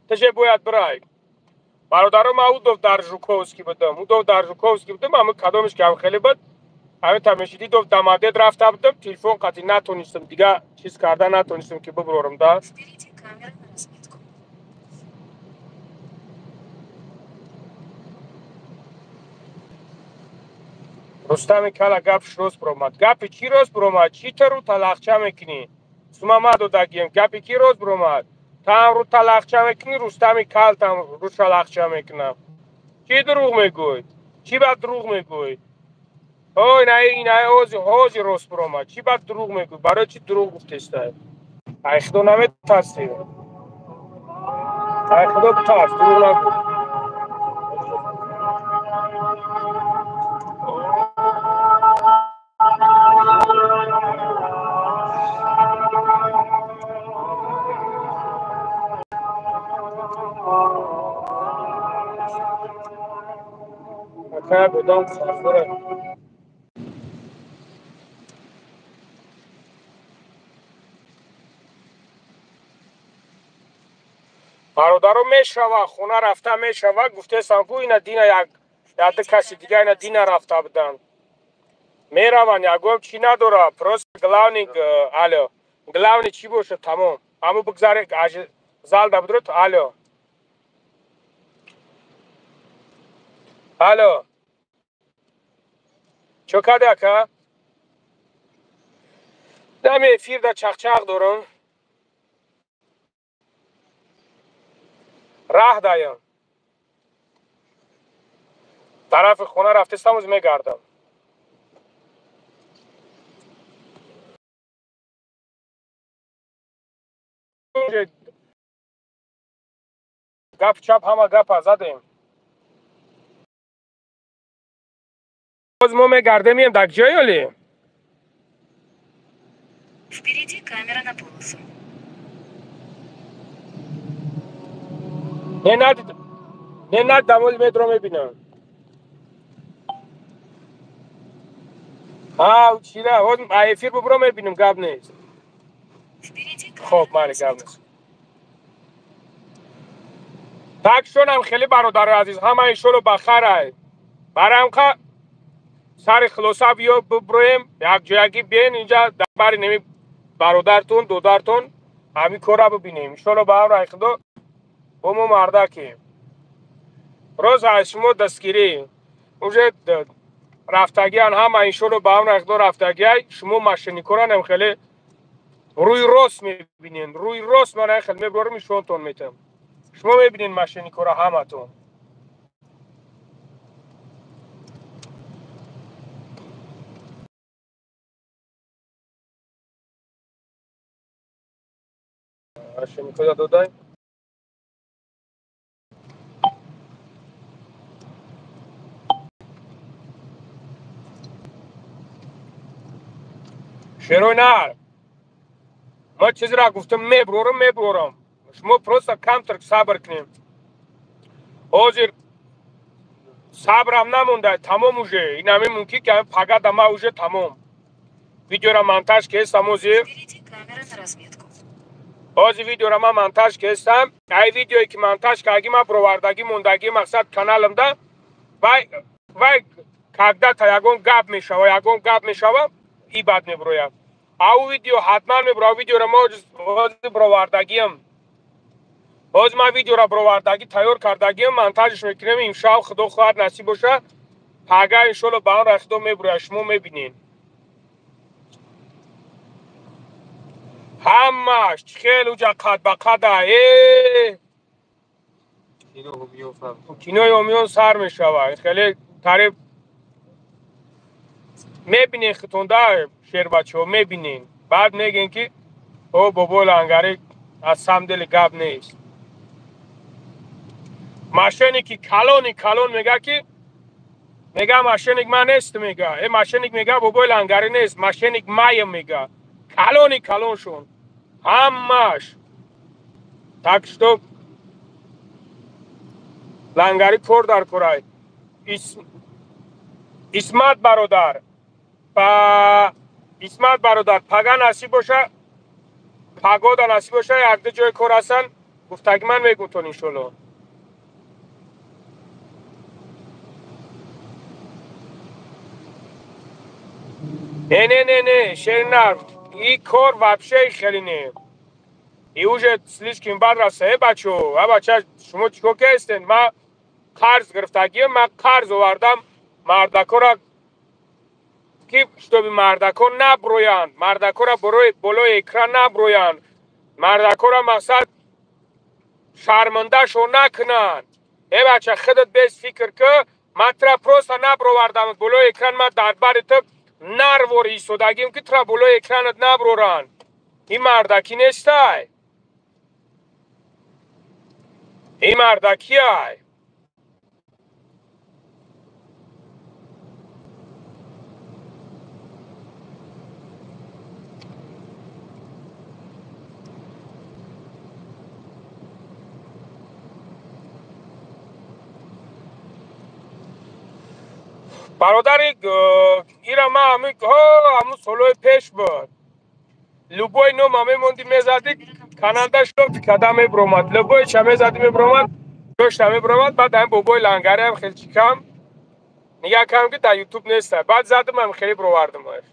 Ту же бояд бирай. Бародаро ман удов дар Жуковский будам. Удов дар Жуковский будам, ами кадомиш ки хеле буд. Ҳамин тамеши дидов дамадед рафта будам, телефон қатъи натонистам, дига чиз карда натонистам ки бибурорам да. Впереди камера на разметку. Рустами кала гапш рост биромад. Гапи чӣ рост биромад? Чӣ та рӯ талахча мекунӣ? Сума ма додагием. Гапи кӣ рост биромад? Таам рӯ талахча мекунӣ, Рустами кал там рӯ шалахча мекунам. Чӣ дурӯғ мегӯй? Чӣ бад дурӯғ мегӯй? Ой, на ина ҳози ҳози рост биромад. Чӣ бад дурӯғ мегӯй? Барои чӣ дурӯғ гуфтестай? Ай худо наметарсӣ? Ай худо битарс, дурӯғ нагӯ. Акая будам сафура. Бародаро мешава, хона рафта мешава, гуфтесам ку ина дина як яда каси дига ина дина рафта буданд. Мераванд, ягон чӣ надора, просто главный, алло, главный чӣ бошад, тамом. Ҳамо бигзаре, зал да будрот, алло. Алло. Чо кади ака? Дами эфир да чақчақ дорам. Раҳ даям. Тарафи хона рафтестам, оз мегардам. Гап чап ҳама гапа задем. Боз мо мегардем, мием дар ҷой оли? Впереди камера на полосу. Не надид, не надидам, оли медро мебинам. Ҳа, чира, оз эфир бубро мебинам, гап нест. Хоб, мали гап нест. Так шонам хеле бародари азиз, ҳама иншолло ба хайр. Барамқа сари хулоса биё буброем, якҷоягӣ биен инҷа дар бари неми бародартон, додартон ҳамин корра бибинем. Иншолло ба амри Худо бо мо мардакем. Роз аз шумо дастгирӣ. Уже рафтагиан ҳама иншолло ба амри Худо рафтагиай, шумо мошенникоранам хеле рӯи рост мебинен. Рӯи рост ман хеле мебарам нишонтон метам. Шумо мебинен мошенникора ҳаматон. Мошенникоя додай. Шерои нар. Ман чизеро гуфтам мебурорам, мебурорам. Шумо просто камтар сабр кунем. Ҳозир сабрам намонда, тамом уже. Ин ҳамин мумкин ки пага дама уже тамом. Видеора монтаж кестам ҳозир. Впереди камера на разметку. Ҳозир видеора ман монтаж кестам. Ай видеое ки монтаж карги ман бировардагӣ мондагӣ мақсад каналымда вай вай когда-то ягон гап мешава, ягон гап мешава, и бад меброяд. Ау видео ҳатман мебро, видеора мо ҳозир бировардагиам. Ҳозир ман видеора бировардагӣ тайёр кардагиам, монтажш мекунем, имшаб худо хоҳад насиб боша, пага иншолло ба он худо меброяд, шумо мебинед. Ҳамаш хеле уҷа қад ба қада, э! Кинои ҳомиён сар мешавад. Хеле тариб мебинен хитонда шербачаҳо мебинен. Баъд мегӯен ки о бобои лангари аз самом деле гап нест. Мошенники калони калон мега ки мега мошенник ман нест мега. Э мошенник мега бобои лангари нест, мошенник маем мега. Калони калоншон ҳамаш. Так что лангари кор дар корай. Исмат бародар, ба Исмат бародар, пага насиб боша, пагода насиб боша, якду ҷои кор ҳастан, гуфтаги ман мегӯм иншолло. Не, не, не, не, шеринар, и кор вообще хеле не. И уже слишком бад раста. Э, бачо, а бача, шумо чико кестен? Ма қарз гирифтагиам, ма қарз овардам, мардакора Ки чтобы мардако наброянд, мардакора барои болои экран наброянд, мардакора мақсад шармандашо накунанд. Э бача, худат без фикр ки ман тура просто набровардам болои экран, ман дар бари ту нарвор истодагим ки тура болои экранат наброранд. Ин мардакӣ нестай, ин мардакиай. Бародари ира ма ҳамун солҳои пеш буд. Любой нома мемонди мезади, каналда шоф када мебромад. Любой ча мезади мебромад, дошта мебромад. Баъд ҳамин бобои лангариам хеле чикам нигаҳ кардам ки дар ютуб неста. Баъд задам ҳам хеле бировардамаш.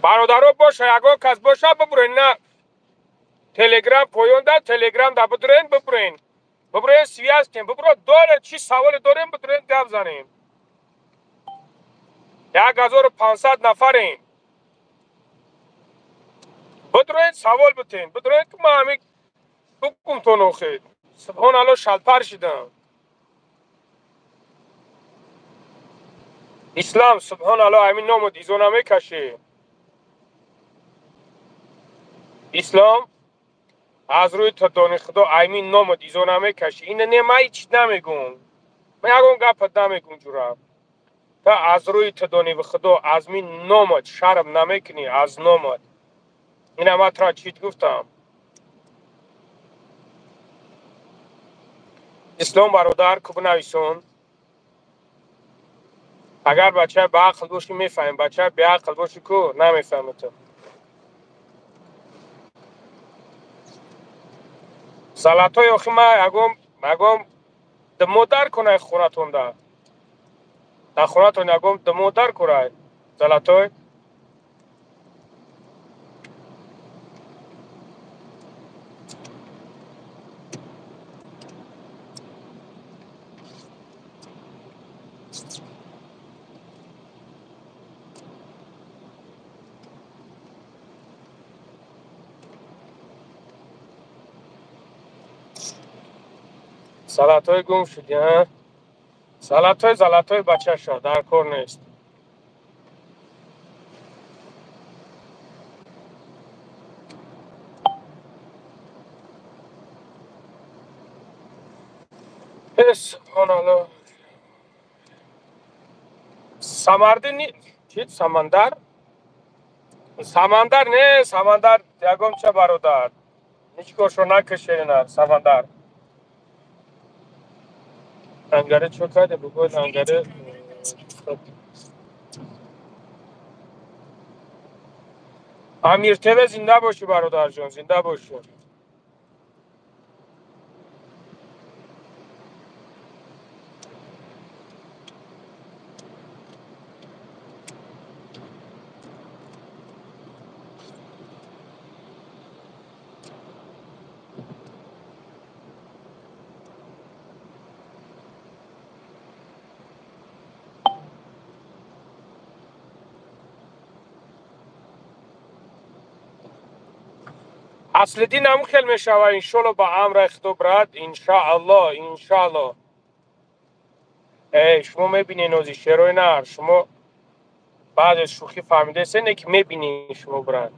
Бародаро боша, ягон кас боша бибурен, на телеграм поён да телеграм да бидурен, бибурен. Бибурен связь кунем, бибуро доре чӣ саволе дорем, бидурен гап занем. 1500 нафарем. Бидурен савол битен, бидурен ки ман ҳамин бигумтон охир. Субҳоналло шалпар шидам. Ислам субҳоналло ҳамин ному дизо намекашӣ. Ислом аз рӯи дони худо ҳамин ному дизо намекашӣ. Ина не, ман ҳеч намегум. Ман ягон гапат намегум ҷура. Та аз рӯи дони худо аз мин номат шарм намекунӣ, аз номат. Ина ман тура чит гуфтам. Ислом бародар ку бинависон. Агар бачаи баақл бошӣ мефаҳмӣ, бачаи беақл бошӣ ку намефаҳмӣ ту. Салатҳои охи ман ягон дмодар кунай хонатонда. Дар хонатон ягон дмодар кунай залатой. Салатҳои гум шуди, а? Салатҳои залатҳои бачаша дар кор нест. Э, субҳоналло. Самардини чӣ? Самандар? Самандар не, Самандар ягон ча бародар. Ҳеҷ коршо накашена Самандар. Лангаре чо карде? Бугӯй лангаре. Амир ТВ зинда бошӣ бародарҷон, зинда бошӣ. Аслиддин ҳамун хел мешава, иншолло ба амраи худо брат, иншаалло, иншаалло. Э, шумо мебинед нози шерои нар, шумо баъзе шӯхӣ фаҳмидесен, не ки мебинед шумо брат.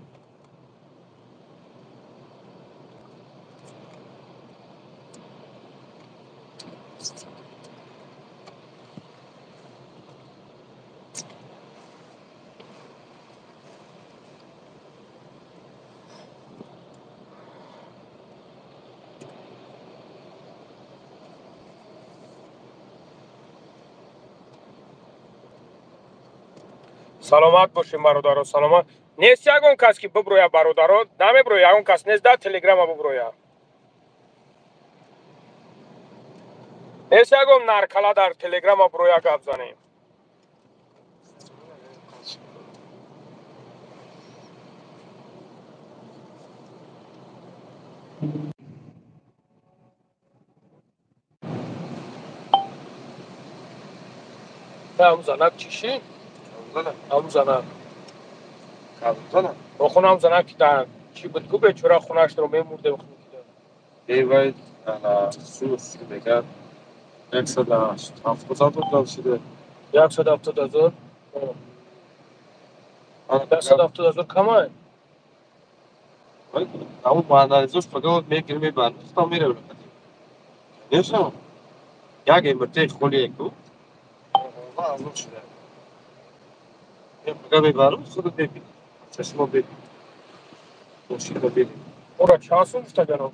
Саломат бошем бародаро, саломат. Нест ягон кас ки биброя бародаро, намеброя, ягон кас нест дар телеграма биброя. Нест ягон наркала дар телеграма броя гап занем. Ҳамун занак чӣ шид? Ҳамун занак. Охун ҳамун занак ки дар чӣ буд ку бечора хунашро мемурдем. Эй сус мегӯяд 170 000 дод шуда. 170 000? 170 000 камай? Ҳамун анализош фақат мегирем, мебарем, худам меравем. Конечно, як МРТ холие ку азон шуда. Фақат мебарам, худат мебинӣ, чашмо бибинӣ, мошинро бибинӣ. Ора чанд сум гуфтаганам?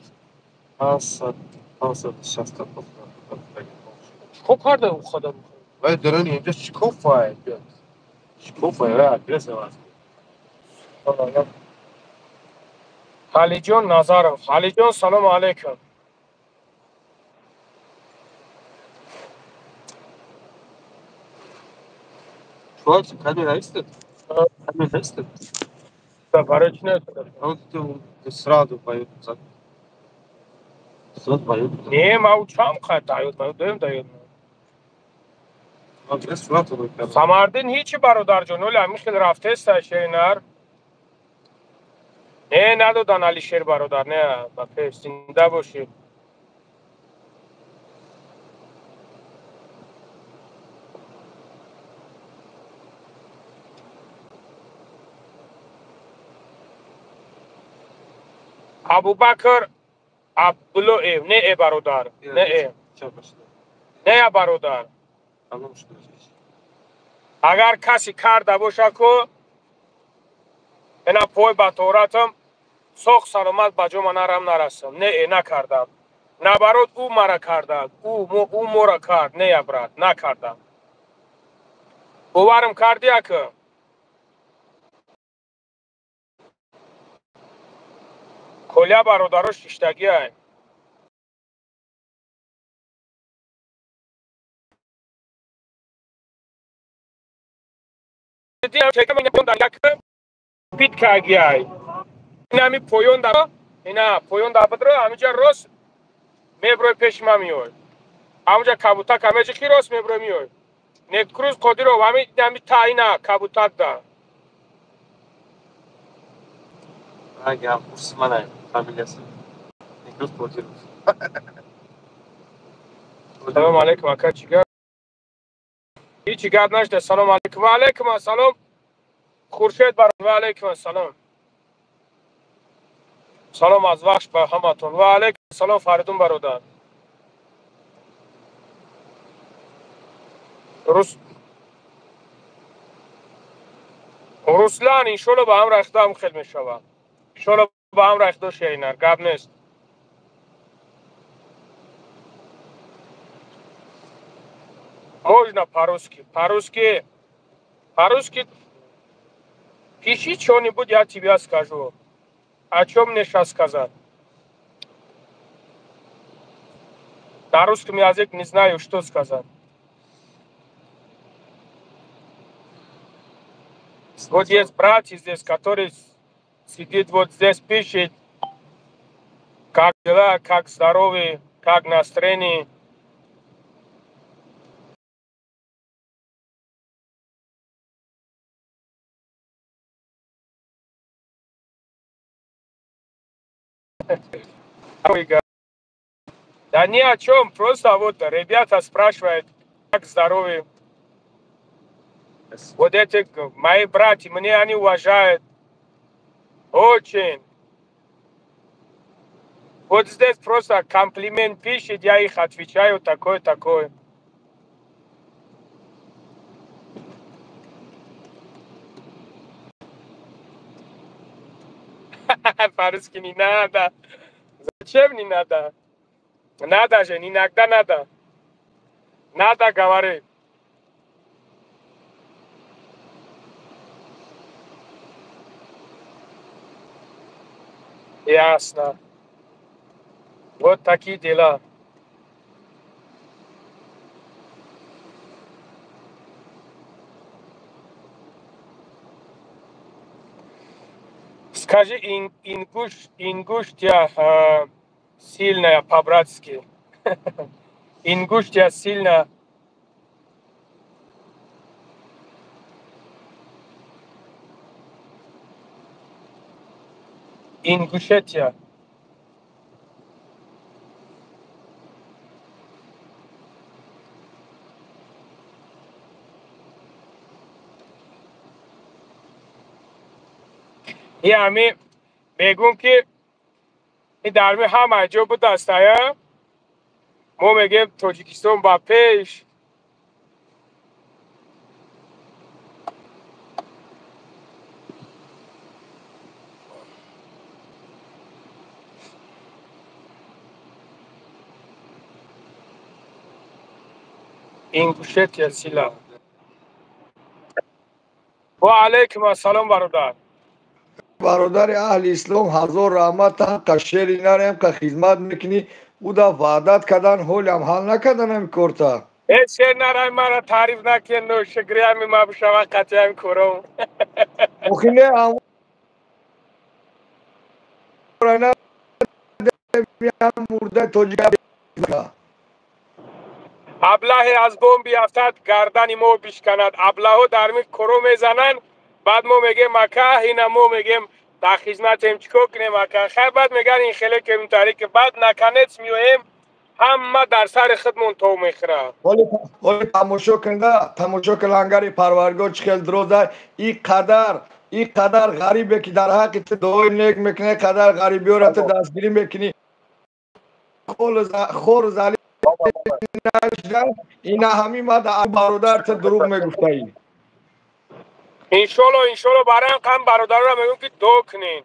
560. Чикор карда ӯ хадар? Вай дарони инҷо шикофай, шикофай, вай адрес аваз. Ҳалиҷон Назаров. Ҳалиҷон, салому алайкум. Камера истад? Камера истад? Барои чӣ наистад? Сразу поют. Сразу поют. Не, ма ӯ чам қад даёд, ма доим даёд. Самардин ҳичи, бародарҷон, оли ҳамин хел рафтеста шеринар. Не, надодан Алишер бародар, не, ба пеш зинда бошӣ. Абубакр Абдуллоев, не э бародар, не э. Не бародар. Агар касе карда боша ку, ина пой ба торатам, соқ саломат ба ҷома нарам нарасам. Не э, накардам. Наоборот, ӯ мара карда, ӯ мора кард, не я брат, накардам. Боварам карди ака? Коля бародаро шиштагиай. Питкагиай. Инами поён да, ина поён да бидро, ҳаминҷа рост меброй пеши ман меой. Ҳамунҷа кабутак ҳамеҷи рост меброй меой. Некруз Қодиров ҳами ҳами та ина кабутак да. Ага, Усманай, фамилияси. Некруз Қодиров. Салом алейкум, ака, чӣ гап? Ҳичи гап нашуда. Салом алейкум. Ва алейкум ассалом. Хуршед бародар, ва алейкум ассалом. Салом аз вахш ба ҳаматон. Ва алейкум ассалом, Фаридун бародар. Рус Руслан, иншолло ба ҳам рахтам хел мешавад. Иншолло ба ҳам рахто шеринар, гап нест. Можно по-русски. По-русски. По-русски пиши что-нибудь, я тебе скажу. О чем мне сейчас сказать? На русском языке не знаю, что сказать. Вот есть братья здесь, который сидит вот здесь, пишет, как дела, как здоровье, как настроение. Да ни о чем, просто вот ребята спрашивают, как здоровье. Вот эти мои братья, мне они уважают. Очень. Вот здесь просто комплимент пишет, я их отвечаю такой, такой. По-русски не надо. Зачем не надо? Надо же, иногда надо. Надо говорить. Ясно. Вот такие дела. Скажи, Ингуштия сильная по-братски. Ингуштия сильная. Ингушетия. И ҳами мегӯм, ки ин дарми ҳама ҷо будастая. Мо мегем, Тоҷикистон ба пеш. Ингушетия сила. Ва алайкум ассалом, бародар. Бародари аҳли ислом, ҳазор раҳмат. Ҳаққа шери нарем, қа хизмат мекунӣ. Уда ваъдат кардан, ҳолиам ҳал накардан ами корта. Э, шер нарай, мара таъриф накен, ношукри ами ма бишава қатъи ами кором. Охи не, мурда тоҷик. Аблаҳе аз бом биафтад, гардани мо бишканад. Аблаҳо дарми коро мезананд, баъд мо мегем, ака, ина мо мегем, дар хизматем, чӣ кор кунем, ака? Хайр, баъд меган, ин хеле кемтари ки баъд наконец меоем, ҳама дар сари худмон тов мехӯрад. Ҳоли тамошо кунда, тамошо кун, лангари Парвардигор чӣ хел дуроза. И қадар ғарибе ки дар ҳаққи ту дуои нек мекунӣ, қадар ғарибиёро ту дастгирӣ мекунӣ, хору залил нашуда. Ина ҳамин мада, бародар, ту дурӯғ мегуфтаӣ. Иншолло, иншолло. Барои ҳам бародарро мегӯм, ки дуо кунен.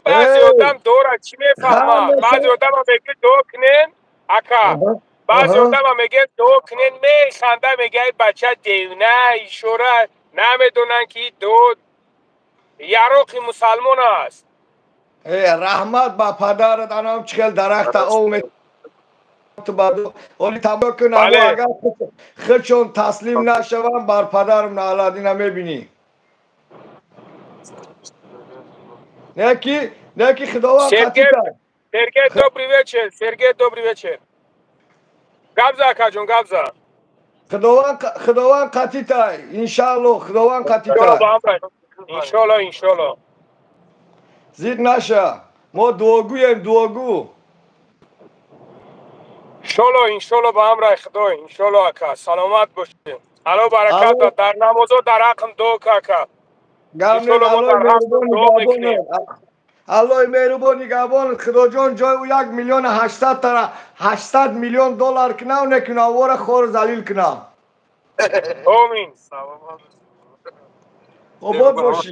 Баъзе одам дуора чӣ мефаҳмад? Баъзе одама мегӯ, дуо кунен, ака. Баъзе одама мегӯяд, дуо кунен, механда, мегӯяд, бача девна ишора. Намедонанд, ки дуо яроқи мусалмон аст. Раҳмат ба падарат, анам чӣ хел дарахта ов. Оли тамошо кун, агар худшон таслим нашаванд, бар падарам наълат. Ина мебинӣ, неки неки Худованд. Сергей, добрый вечер. Сергей, добрый вечер. Габза, акаҷон, габза. Худованд, Худованд қатитай, иншаалло, Худованд қатитай. Иншолло, иншолло. Зид наша, мо дуогӯем, дуогӯ. Иншолло, иншолло, ба амраи Худо, иншолло, ака. Саломат бошед. Ало баракат, дар намозо дар ҳаққм дуо ка, ака. Аллои меҳрубон нигаҳбон. Худоҷон, ҷои ӯ 1 миллиону 800 тара 800 миллион доллар кунав, некуна вора хору залил кунав. Омин. Обод бошӣ.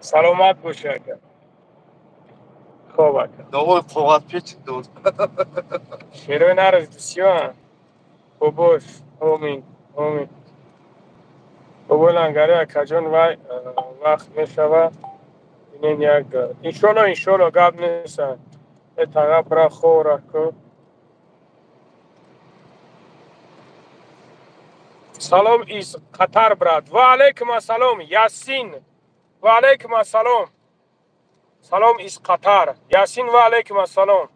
Саломат бошӣ, ака. Хоб, ака. Довой қоғазпеч дод. Шерои нараз бисёр бобош. Омин, омин. Бобои лангари, акаҷон, вай вақт мешава, инен як, иншолло, иншолло, гап неста. Э, таға, бира, хора ку. Салом из Қатар, брат. Ва алайкум ассалом, Ясин. Ва алайкум ассалом. Салом из Қатар, Ясин. Ва алайкум ассалом.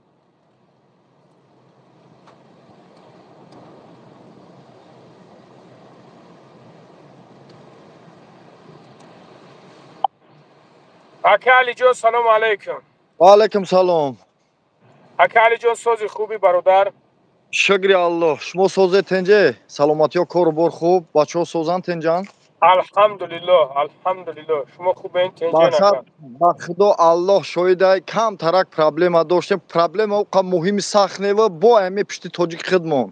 Ака Алиҷон, салому алайкум. Ва алайкум салом. Ака Алиҷон, сози, хуби, бародар? Шукри Аллоҳ. Шумо созе, тенҷе? Саломатиё, кору бор хуб, бачаҳо созанд, тенҷанд? Алҳамдулиллоҳ, алҳамдулиллоҳ. Шумо хубен, тенҷен? Ба Худо, Аллоҳ шоҳидай, кам тарак проблема доштем. Проблема қа муҳими сахт нева, бо ами пишти тоҷики хидмон.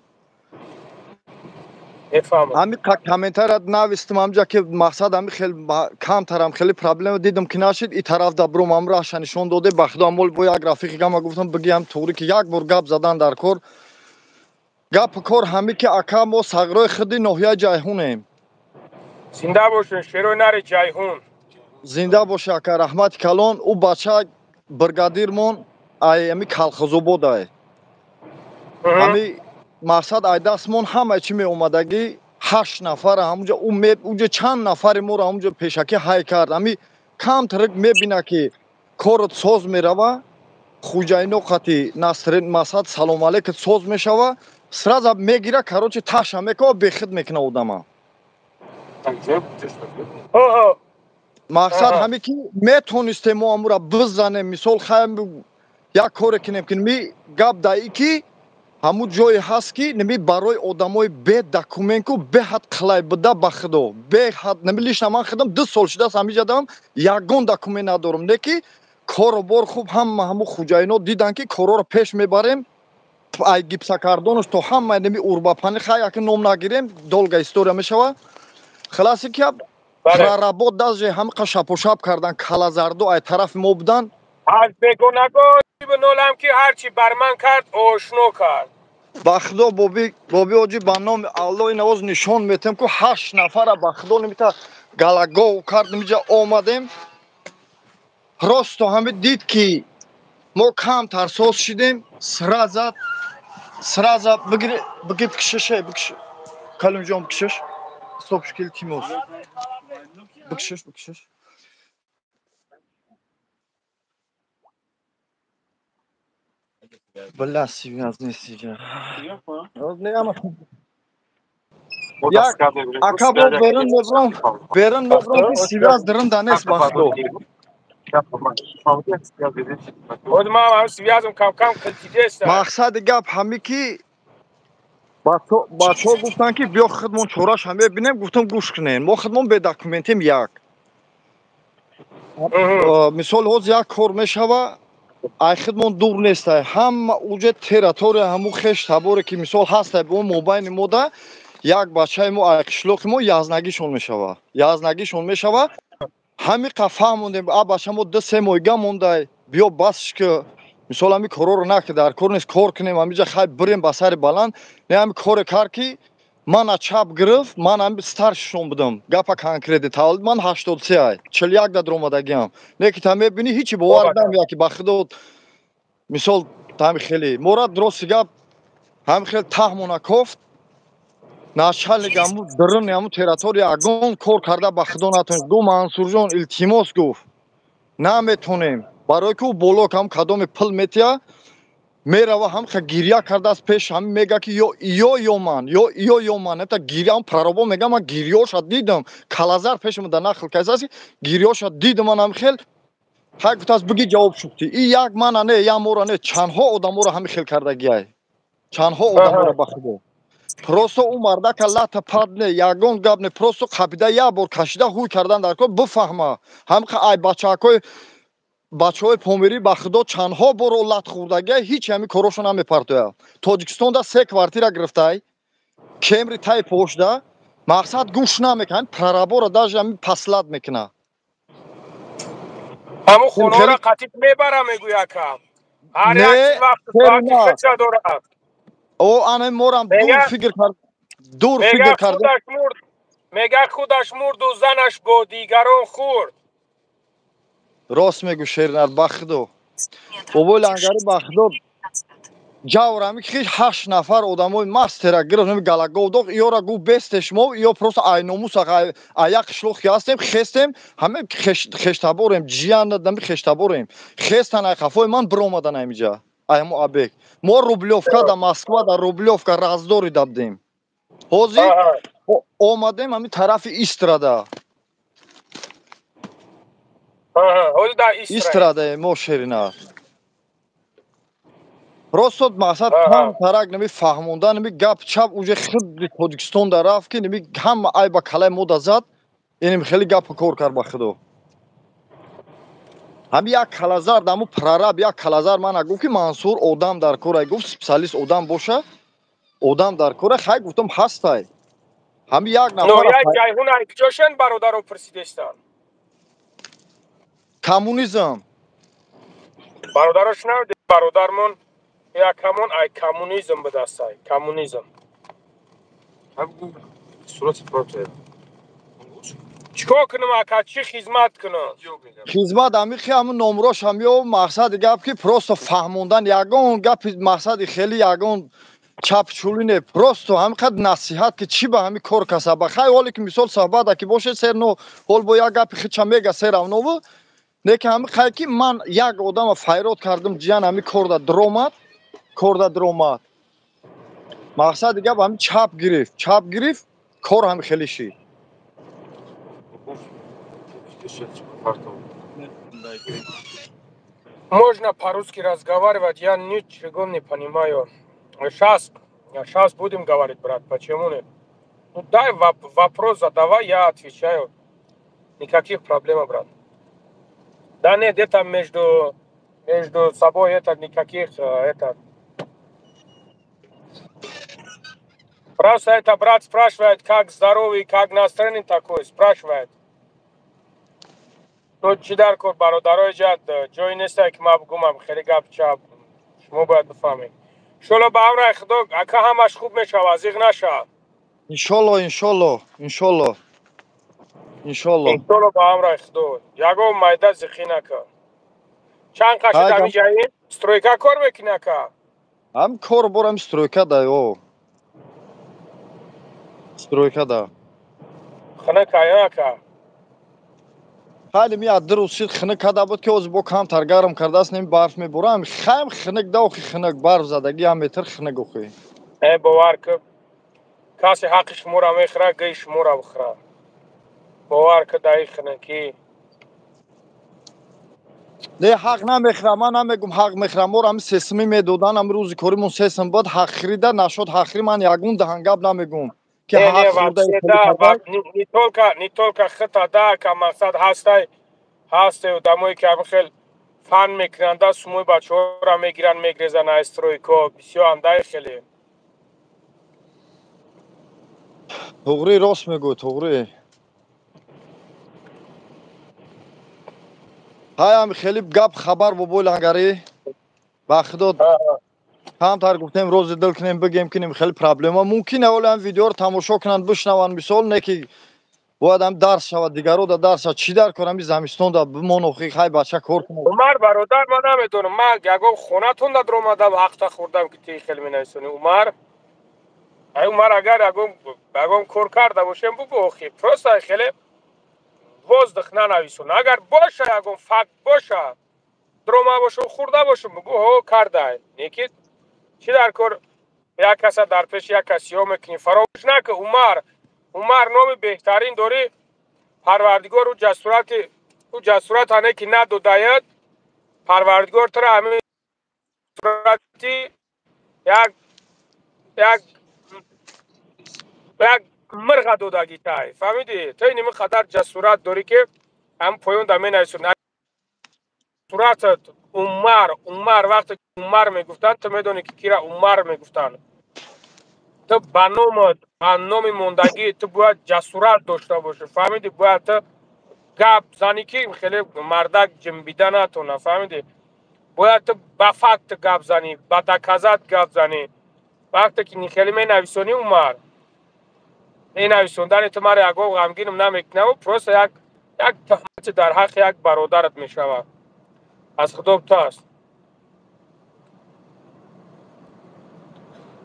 Ами комментарият навистим ҳамҷа, ки мақсад ами хел камтарам хеле проблема дидам, ки нашид и тараф да бром ам раша нишон доде. Ба Худо, амол бо як рафиқи гама гуфтам, бигиям туғри, ки як бор гап задан дар кор. Гапи кор ҳами ки, ака, мо сағрои худи ноҳияи Ҷайҳунем. Зинда бошед, шерои нари Ҷайҳун. Зинда боше, ака, раҳмати калон. Ӯ бача бригадирмон ай ами калхозободай. Ами мақсад, ай дастмон ҳама чӣ меомадагӣ, ҳашт нафара ҳамуҷа уҷа чанд нафари моро ҳамуҷа пешакӣ ҳай кард. Ами камтарик мебина, ки корот соз мерава, хуҷайно қати насрин масад салом алейкум соз мешава, сразу мегира, короче, таша мекова, бехид мекуна одама. Мақсад ҳаме ки метонистем мо амура бизанем, мисол хаем як коре кинем ки ми гап даи ки ҳамун ҷое ҳаст ки ними барои одамои бе документку беҳад қилай буда ба худо беҳад ними лично ман худам 2 сол шудааст ҳамиҷадам ягон документ надорам, не ки кору бор хуб ҳама ҳамун хуҷаино дидан ки корҳоро пеш мебарем, ай гипсакардонаш то ҳама ними урбапани хай яки ном нагирем, долга история мешава. Хиласи ки проработ даже ҳамқа шапошап кардан калазардо ай тарафи мо будан. Аз бегонагон бинолам ки ҳарчи бар ман кард ошно кард. Ба худо боби оҷи ба номи Аллоҳ ин овоз нишон метем ку 8 нафара ба худо нимита галагов кард, нимиҷа омадем. Просто ҳами дид ки мо камтар соз шидем, сраза бигир бигир бикшеше бикш Калимҷон бикшеш стоп шкил тимос бикшеш бикшеш Бля, связ не сига. Не ама. Як ака бо берун мебром ки связ дирин данес ба худо. Худ ман ҳам связм кам-кам килтидеста. Мақсади гап ҳами ки бачаҳо гуфтанд ки биё худмон чораша мебинем, гуфтам гӯш кунем. Мо худмон бе документем як. Мисол ҳозир як кор мешава, ай худмон дур нестай. Ҳама уҷа территория ҳамун хеш таборе ки мисол ҳастай бо мобайни мода як бачаи мо ай қишлоқи мо язнагишон мешава. Язнагишон мешава. Ҳамиқа фаҳмондем, а бача мо 2-3 моҳига мондай, биё басш ки мисол ҳами корҳоро наки дар кор нест, кор кунем, ҳамиҷа хай бирем ба сари баланд. Не ҳами коре кард ки мана чап гирифт, ман ҳами старшишон будам. Гапа конкрети таваллуд ман 83 ай, 41 да дуромадагиам. Не ки та мебинӣ ҳичи бовар намеяд ки ба худо мисол ҳами хеле мора дурости гап ҳами хел таҳмона кофт. Начальник ҳамун дирини ҳамун территория ягон кор карда ба худо натонем. Гуфт Мансурҷон илтимос гуфт наметонем, барое ки ӯ боло ҳам кадоме пул метия мерава ҳамха гиря кардааст пеш ҳами мега ки ё ё ё ман ё ё ё ман это гиря ҳам прорабо мега ман гирёша дидам калазар пешам да нақл кардааст гирёша дидам ман ҳам хел хай гуфтааст биги ҷавоб шудти и як мана не я мора не чандҳо одаморо ҳами хел кардагиай чандҳо одаморо ба худо просто ӯ мардака лата пад не ягон гап не просто қапида як бор кашида ҳуй кардан дар кор бифаҳма ҳамха ай бачаҳакои бачаҳои помирӣ ба худо чандҳо бор лат хӯрдагия ҳеч ҳами корошо намепартояд. Тоҷикистонда 3 квартира гирифтай кемри тай пошда мақсад гӯш намекунад прорабора даже ҳами паслат мекунад. Ҳамун хонаро қатиб мебара мегӯяд ака. Ҳар як вақт соати худша дорад. О ана морам дур фикр кард дур фикр кард. Мега худаш мурду занаш бо дигарон хӯрд. Рост мегӯ Шеринар ба худо. Бобои лангари ба худо ҷавр ҳами ки 8 нафар одамои мастера гирифт нами галагов доғ иёра гуфт бестеш мо иё просто ай номус ай як қишлоқ ки ҳастем хестем ҳаме хештаборем ҷиян нами хештаборем хестан ай қафои ман биромадан ҳамиҷа ай ҳамо абек мо Рублёвка да Москва да Рублёвка раздори дабдем. Ҳозир омадем ҳами тарафи Истрада. Истрадаe мо Шеринар. Просто мақсад ҳам тарак нами фаҳмонда нами гап чап уже худи Тоҷикистон да рафт ки нами ҳама ай ба калаи мо да зад инем хеле гап кор кард ба худо. Ҳами як калазар даму прораб як калазар мана гуфт ки Мансур одам дар кор ай гуфт специалист одам боша одам дар кор хай гуфтам ҳастай. Ҳами як нафар Ноҳияи Ҷайҳун ай куҷошен бародаро пурсидестан? Коммунизм. Бародаро шунавед, бародармон якамон ай коммунизм бидастай, коммунизм. Сурати против. Чикор кунам ака, чӣ хизмат кунам? Хизмат ҳами хи ҳамун номрош ҳам ё мақсади гап ки просто фаҳмондан ягон гапи мақсади хеле ягон чапчулӣ не просто ҳами қад насиҳат ки чӣ ба ҳами кор касаба хай ҳоле ки мисол суҳбата ки бошед серно ҳол бо як гапи хича мега серавнову не ки ҳами хай ки ман як одама файрод кардам ҷиян ҳами корда дромад корда дромад мақсади гап ҳами чап гирифт кор ҳами хеле шид. Можно по-русски разговаривать, я ничего не понимаю. Сейчас, сейчас будем говорить, брат, почему нет? Ну дай вопрос задавай, я отвечаю. Никаких проблем, брат. Да нет, это между собой это никаких, это... Просто это брат спрашивает, как здоровый, как настроение такой, спрашивает. То чӣ дар кор бародарои ҷад ҷое нестай ки ман бигӯмам хеле гап чап шумо бояд бифаҳмед. Иншолло ба амраи Худо ака ҳамаш хуб мешавад, зиғ наша. Иншолло, иншолло, иншолло. Иншолло. Иншолло ба амраи Худо. Ягон майда зиқӣ нака. Чанд қашид ҳамин ҷаи стройка кор мекунӣ ака? Ҳам кор борам стройка да ё. Стройка да. Хунук ая ака? Хайли ми аз ду рӯз шид хунук када буд ки ҳозир бо камтар гарм кардааст, нем барф меборам. Хайм хунук да охи хунук барф задагӣ ям метр хунук охи. Э бовар ки касе ҳаққи шуморо мехӯрад, гӯи шуморо бихӯрад. Бовар ки даи хунукӣ. Не ҳақ намехӯрам, ман намегум ҳақ мехӯрам. Моро ҳами сесумӣ медодан, ҳами рӯзи коримон сесум буд, ҳақхӯрида нашуд ҳақхӯрӣ, ман ягон даҳангап намегум. Не, вообще да, не только хита да, ка мақсад ҳастай, ҳастай одамое ки ҳамин хел фан мекунанд, да сумои бачаҳоро мегиранд, мегрезанд аз стройко, бисёр андай хеле. Туғри рост мегӯй, туғри. Ҳай ҳами хеле гап хабар бобои Лангарӣ. Ба Худо камтар гуфтем рози дил кунем, бигем кунем хеле проблема. Мумкин аввал ҳам видеоро тамошо кунанд, бишнаванд, мисол не ки бояд ҳам дарс шавад, дигаро да дарс шавад. Чӣ дар кор ҳами замистон да бимон охи хай бача кор кунад. Умар бародар, ман намедонам, ман ягон хонатон да даромадам, ҳақта хӯрдам ки ти хеле менависонӣ. Умар, ай Умар, агар ягон кор карда бошем бугу охи, просто хеле воздух нанависон. Агар боша ягон факт боша, дрома бошум, хӯрда бошум, бугу ҳо кардай. Неки чӣ дар кор як каса дар пеши як кас сиёҳ мекунӣ? Фаромӯш накун Умар, Умар номи беҳтарин дорӣ. Парвардигор ӯ ҷасурат ҳане ки надодаят, Парвардигор тура ҳамин сурати як як як мирға додагӣ тай. Фаҳмидӣ? Ту иними қадар ҷасурат дорӣ ки ҳам поён да менависонӣ. Суратат Умар, Умар, вақте Умар мегуфтанд, ту медонӣ ки кира Умар мегуфтанд. Ту ба номат, ба номи мондагӣ ту бояд ҷасурат дошта бошӣ. Фаҳмидӣ? Бояд ту гап занӣ ки хеле мардак ҷимбида натона. Фаҳмидӣ? Бояд ту ба факт гап занӣ, ба доказат гап занӣ. Вақте ки хеле менависонӣ Умар, менависондани ту маро ягон ғамгинам намекунам, просто як туҳмати дар ҳаққи як бародарат мешавад. Аз Худо битарс.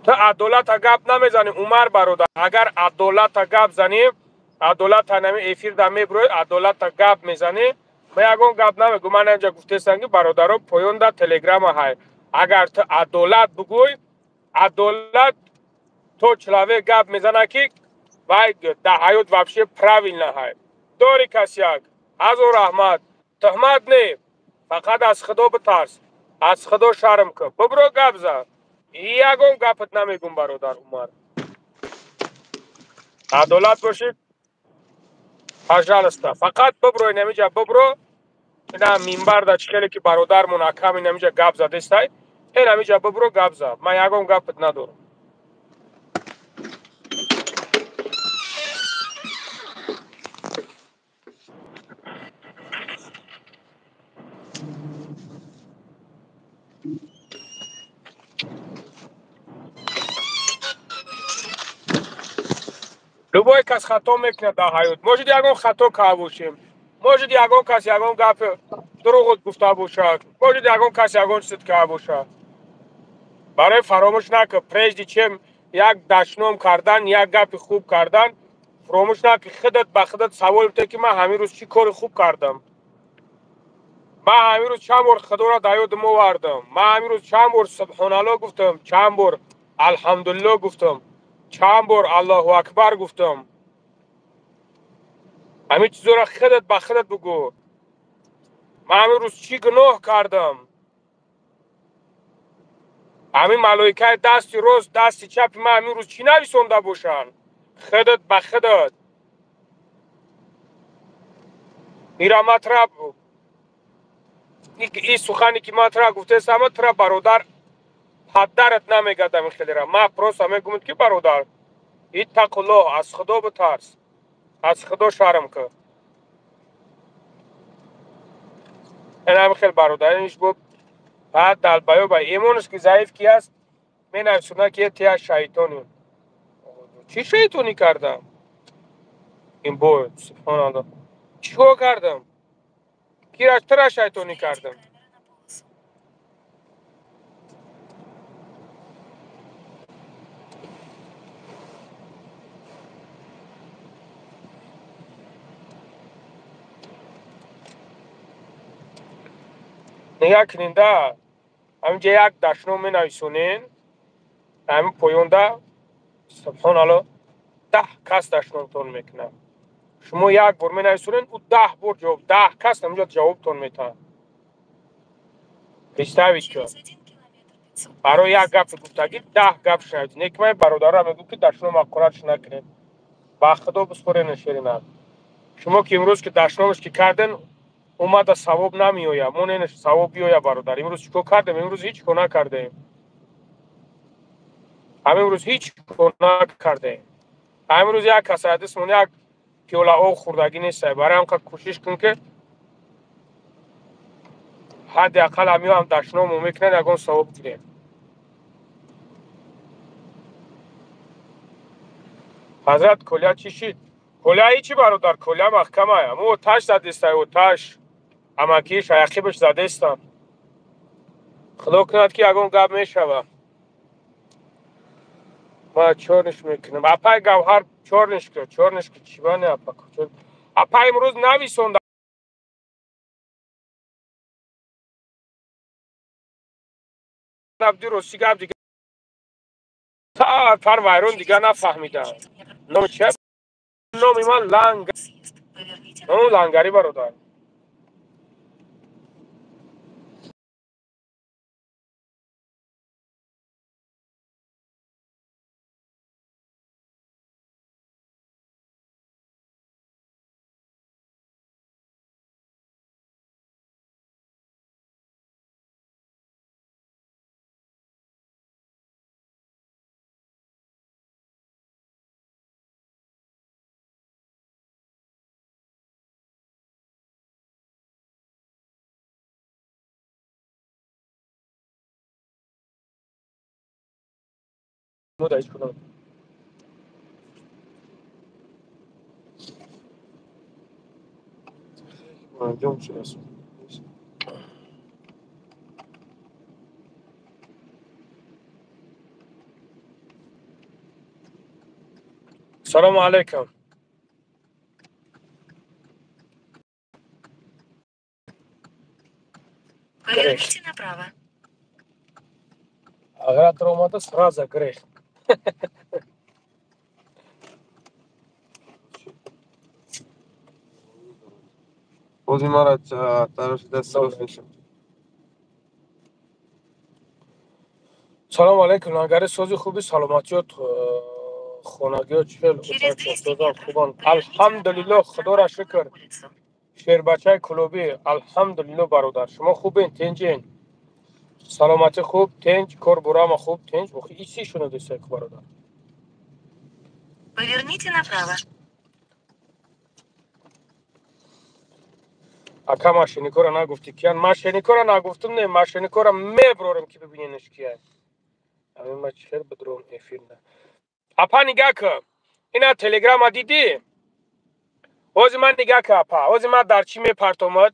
Ту адолата гап намезанӣ Умар бародар. Агар адолата гап занӣ, адолата нами эфир да меброи, адолата гап мезанӣ, ман ягон гап намегӯм. Ман инҷа гуфтестам ки бародаро поён да телеграма ҳай. Агар ту адолат бугӯй, адолат то человек гап мезана ки вай да ҳаёт вообще правильно ҳай. Дори кас як ҳазор раҳмат. Туҳмат не, фақат аз Худо битарс, аз Худо шарм кун. Бибро гап зан. Ягон гапат намегум бародар Умар. Адолат бошед, пожалуйста. Фақат бибро инамиҷа бибро. Ина минбар да чӣ хеле ки бародармон акам инамиҷа гап задестай, инамиҷа бибро гап зад. Ман ягон гапат надорам. Любой кас хато мекунад дар ҳаёт. Может ягон хато карда бошем, может ягон кас ягон гап дурӯғ гуфта бошад, может ягон кас ягон чиз карда бошад. Барои фаромӯш накун, прежде чем як дашном кардан, як гапи хуб кардан, фаромӯш накун худат ба худат савол бите ки ман ҳамин рӯз чӣ кори хуб кардам. Ман ҳамин рӯз чанд бор Худоро дар ёдам овардам. Ман ҳамин рӯз чанд бор субҳоналлоҳ гуфтам, чанд бор алҳамдулиллоҳ гуфтам, чанд бор Аллоҳу акбар гуфтам. Ҳамин чизоро худат ба худат бугӯ. Ман ҳамин рӯз чӣ гуноҳ кардам? Ҳамин малоикаи дасти рост, дасти чапи ман ҳамин рӯз чӣ нависонда бошанд? Худат ба худат. Ира ман тра ин сухане ки ман тра гуфтаистам, тра бародар падарат намегардам ин хелера. Ман просто мегӯям ки бародар, иттақуллоҳ, аз Худо битарс, аз Худо шарм кун. Ин ҳамин хел бародар, инш бо баъд далбаё ба имонаш ки заиф ки аст, менависонад ки тия шайтонӣ. Чӣ шайтонӣ кардам? Ин бо субҳоналлоҳ. Чӣ кор кардам? Кира тира шайтонӣ кардам? Нигоҳ кунинда, ҳаминҷа як дашном менависонен, ҳамин поёнда субҳоналлоҳ 10 кас дашномтон мекунад. Шумо як бор менависонен, ӯ 10 бор ҷавоб, 10 кас ҳаминҷо ҷавобтон метаҳад. Представить ки барои як гапи гуфтагӣ 10 гап шунавед. Не ки ман бародарам мегӯм ки дашном ҳақоратш накунед. Ба Худо бисхӯрен ширинат. Шумо ки имрӯз ки дашномаш ки карден, омада савоб намеояд. Мо ненаш савоб биёяд бародар. Имрӯз чӣ кор кардем? Имрӯз ҳеҷ кор накардем. Ҳамин имрӯз ҳеҷ кор накардем. Ҳамин рӯз як кас ҳадисмон як пиёла об хӯрдагӣ нест. Барои ҳам кӯшиш кун ки ҳадди ақал ҳамиё ҳам дашному мекунанд, ягон савоб гирем. Ҳазрат Коля чӣ шид? Коля ҳичи бародар, Коля маҳкамая. Мо оташ задестай, оташ. Амакиш, аяқибаш задестам. Худо кунад ки ягон гап мешава. Ма чорниш мекунам. Апай Гавҳар чорниш кун, чорниш кун. Чӣ бане апа? Апа имрӯз нависонда абди рости гап дига фар вайрон дига нафаҳмидам. Номи чи? Номи ман Ланг. Номи Лангари бародар. Салому алейкум. Поверните направо. Агар омада сразу грех. Бози мара тарафи даст рост мешавад. Салому алейкум. Лангари сози хуби, саломатиёт, хонагиёт чел хубан. Алҳамдулиллоҳ, Худоро шукр. Шербачаи клуби, алҳамдулиллоҳ бародар. Шумо хубен, тинҷен? Саломатӣ хуб, тинҷ, кор бурама хуб, тинҷ. Охи ичи шунидисай бародар? Поверните направо. Ака машиникора нагуфтӣ киян? Машиникора нагуфтум, не, машиникора меброрем ки бибиненаш киян. Ами ма чӣ хел бидром эфир на. Апа нигаҳ кун. Ина телеграма дидӣ? Ҳозир ман нигаҳ кун апа. Ҳозир ман дар чӣ мепартомад?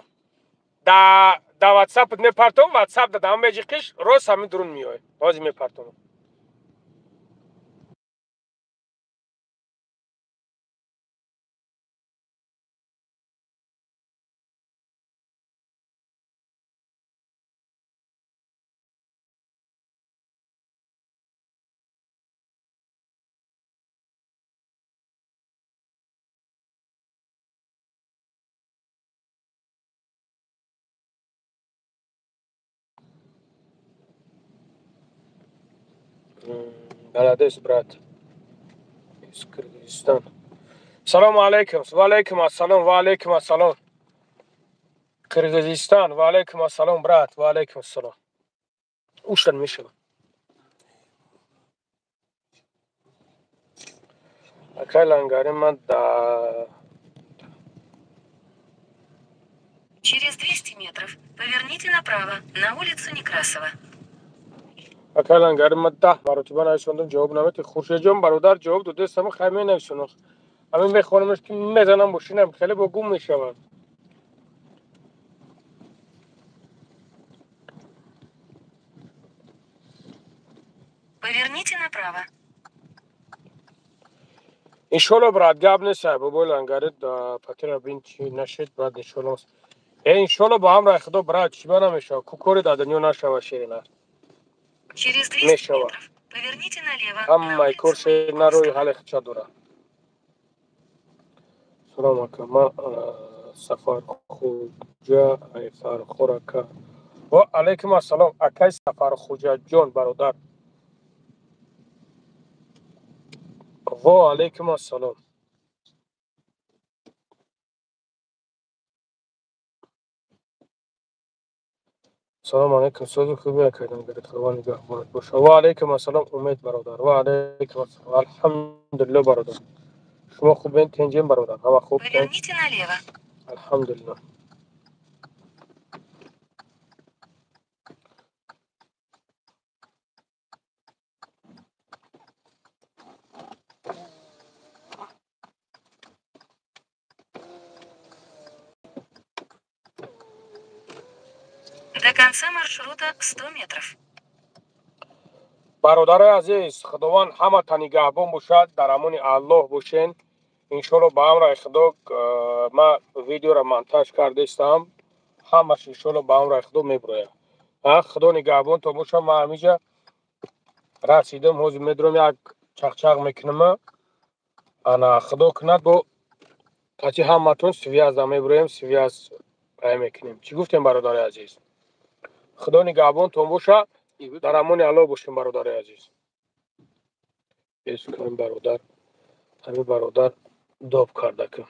Да WhatsApp мепартом, WhatsApp дадам меҷиқиш, рост ҳамин дурун меояд. Ҳозир мепартом. Молодец, брат. Из Кыргызстан. Салому алейкум. Ва алейкум ассалом. Ва алейкум ассалом. Кыргызистан. Ва алейкум ассалом, брат. Ва алейкум ассалом. Уштан мешава. Акай Лангари ман да. Через 200 метров поверните направо на улицу Некрасова. Акай Лангари ман 10 маротиба нависондам, ҷавоб намети. Хуршедҷон бародар ҷавоб додест, ама хай менависонам. Ҳамин мехонамаш ки мезанам бошинам, хеле бо гум мешавад. Поверните направо. Иншолло, брат, гап нест, бобои Лангари патира бин чи нашед, брат, иншолло. Э, иншолло ба ҳамраи Худо, брат, чиба намешава? Ку кори дар дунё нашава, Ширина. Через 200 Мешава. метров поверните налево на Ҳамаи кор улицу Ширина рӯи Маяковского. ҳалли худша дорад. Салом, ака, ман Сафархуҷа ай Фархор ака. Ва алайкум ассалом, акай Сафархуҷаҷон бародар. Ва алайкум ассалом. Салом алайкум, сози хубе акай Лангари, Худованд нигаҳбонат боша. Ва алайкум ассалом, Умед бародар. Ва алайкум ассалом. Алҳамдулилло, бародар. Шумо хубен, тинҷем, бародар? Ҳама хуб, тинҷ? Поверните налево. Алҳамдулилло. До конца маршрута 100 метров. Бародарои азиз, Худованд ҳамата нигаҳбон бошад, дар амони Аллоҳ бошен. Иншолло, ба амраи Худо ман видеоро монтаж кардастам, ҳамаш иншолло ба амраи Худо мебирояд. Худо нигаҳбонтон бошад. Ман ҳамиҷа расидам, ҳозир медурам, як чақчақ мекунам. Ана, Худо кунад, бо қати ҳаматон связь а мебироем, связь ай мекунем. Чӣ гуфтем, бародари азиз? Худо нигаҳбонтон боша, дар амони Аллоҳ бошем, бародари азиз. Бескунем, бародар, ҳамин бародар доб карда ки.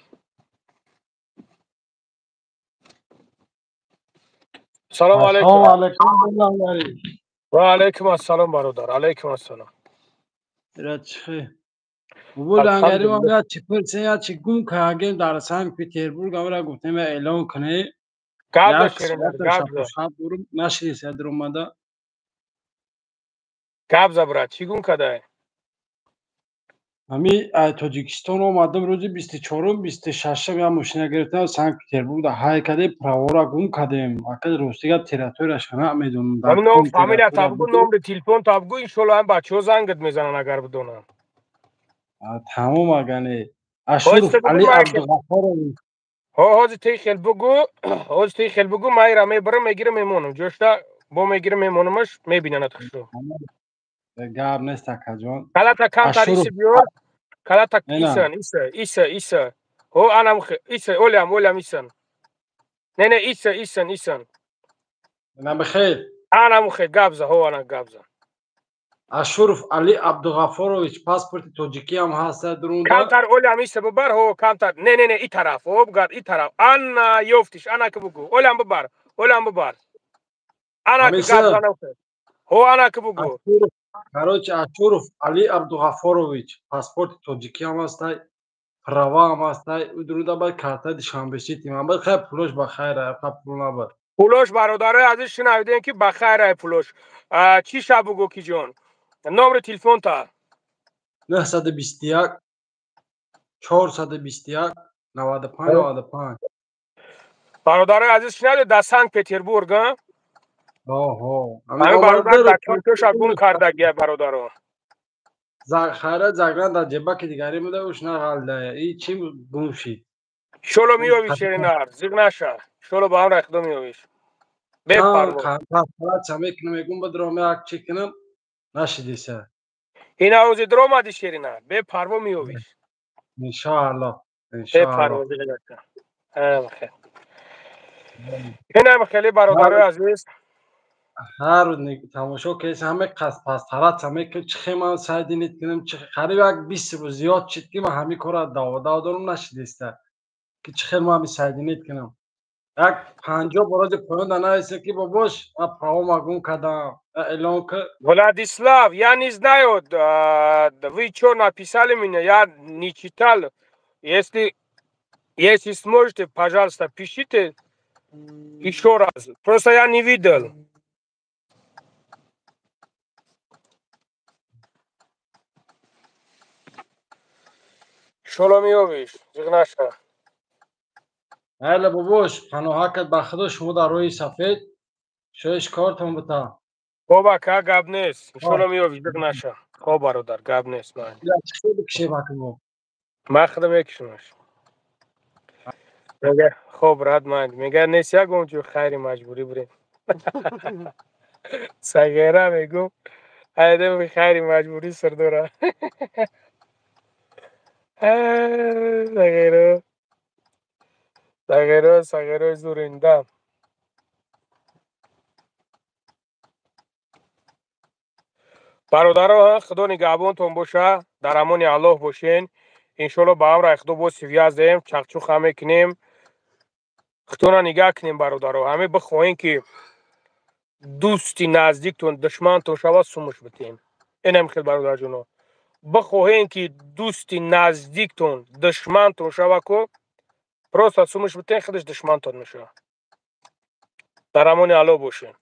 Салому алайкум. Ассалому алайкум, Лангари. Ва алайкум ассалом, бародар, алайкум ассалом. Ира чихи? Бобо Лангари, ман Алҳамдулилло. я чи пурсем, я чи гум кардем дар Санкт-Петербург, амра гуфтем я эълон кунӣ. Гап за, Як Ширинар, соата гап за. шаб дурум нашидис я дуромада. Гап за, брат, чӣ гум кардае? Ҳами ай Тоҷикистон омадам рӯзи 24-ум, 26-ум я мошина гирифтам, Санкт-Петербург да ҳай кардем, права ра гум кардем. Ака, ростига территорияша намедонам, дар Ҳамин ном кадом фамилия территория табгу, будем. номри телефон табгу, иншолло ҳам бачаҳо зангат мезананд, агар бидонанд. Тамом, агане. Ашуров Ҳозир бугу Али ман Абдуғаффорович. Ҳо, ҳозир ти хел бугу, ҳозир ти хел бугу, ман ира мебарам, мегирам, мемонам. Ҷошта бо мегирам, мемонамаш, мебинанад хушро. Гап нест, акаҷон. Калата камтар Ашуров иси биёр, калата Ена. исан, иса, иса, иса. Ҳо, анам иса, олям, олям исан. Не, не, иса, исан, исан. Набихел. Анам хе гап за, ҳо, ана гап за. Ашуров Али Абдуғаффорович, паспорти тоҷикиам ҳаст дурунда. Камтар олям иса бибар, ҳо, камтар. Не, не, не, и тараф, ҳо, бугард, и тараф. Ана ёфтиш, ана ки бугу. Олям бибар, олям бибар. Ана ки гап Ҳамеша за, анам хе. Ҳо, ана ки бугу. Ашуров, короче, Ашуров Али Абдуғаффорович, паспорти тоҷикиам ҳастай, права ам ҳастай, ӯ дурунда баъд картаи Душанбе-Сити ман баъд хай пулош ба хайр, ха пул набар. Пулош, бародарои азиз, шунавидем ки ба хайр ай пулош. Чӣ ша бугу, ки ҷон? Номри телефонта. 921 421 95 95. Бародарои азиз, шунавидед, дар Санкт Петербург, а? Оҳо. Ҳамин бародар документоша гум кардагия, бародаро. Хайра загран дар ҷебаки дигаре буда, уш нағалдая. И чи гум шид? Шоло меёвиш, Шеринар, зиқ наша. Шоло ба ҳамраи Худо меёвиш. Бепарво. Консультация мекунам, мегум бадром як чи кунам, нашидиса. Ина ҳозир даромади, Шеринар, бепарво меёвиш. Иншоалло. Иншоалло. Бепарво, зиқ наша. Инам хеле, бародарои азиз. Ҳар рӯз тамошо кардем, ҳама қас пастарат ҳама ки чихе ман сайдинит кунам, чи қариб як 20 рӯз зиёд шид ки ман ҳамин корро даво дорам, нашидиста ки чихел ман ҳамин сайдинит кунам. Як 50 борози поён да нависем ки бобош, ман правома гум кардам, эълон ки. Владислав, я не знаю, вы что написали меня, я не читал. Если сможете, пожалуйста, пишите еще раз. Просто я не видел. Шоломиёвич, зиғнаша. Айле бобош, паноҳакат ба худо, шумо дар роҳи сафед, шоиш кортон бута. Хоб, ака, гап нест. Шоломиёвич, зиғнаша. Хоб, бародар, гап нест. Ман худам мекушамаш. Хоб, рад ман. Мега нест ягон ҷо хайри маҷбурӣ бурем. Сагера мегум, айдем хайри маҷбурӣ сирдора. Сагеро. Сагеро, сагеро зуринда. Бародаро, худо нигаҳбонтон боша, дар амони Аллоҳ бошен. Иншоалло ба амраи худо боз связь даем, чақчуха мекунем. Худона нигаҳ кунем, бародаро. Ҳаме бихоҳем ки дӯсти наздиктон душмантон шавад, сумуш битем. Инам хел, бародарҷоно. Бихоҳем ки дӯсти наздиктон душмантон шавад ку, просто сумуш битем, худаш душмантон мешавад. Дар амони Аллоҳ бошен.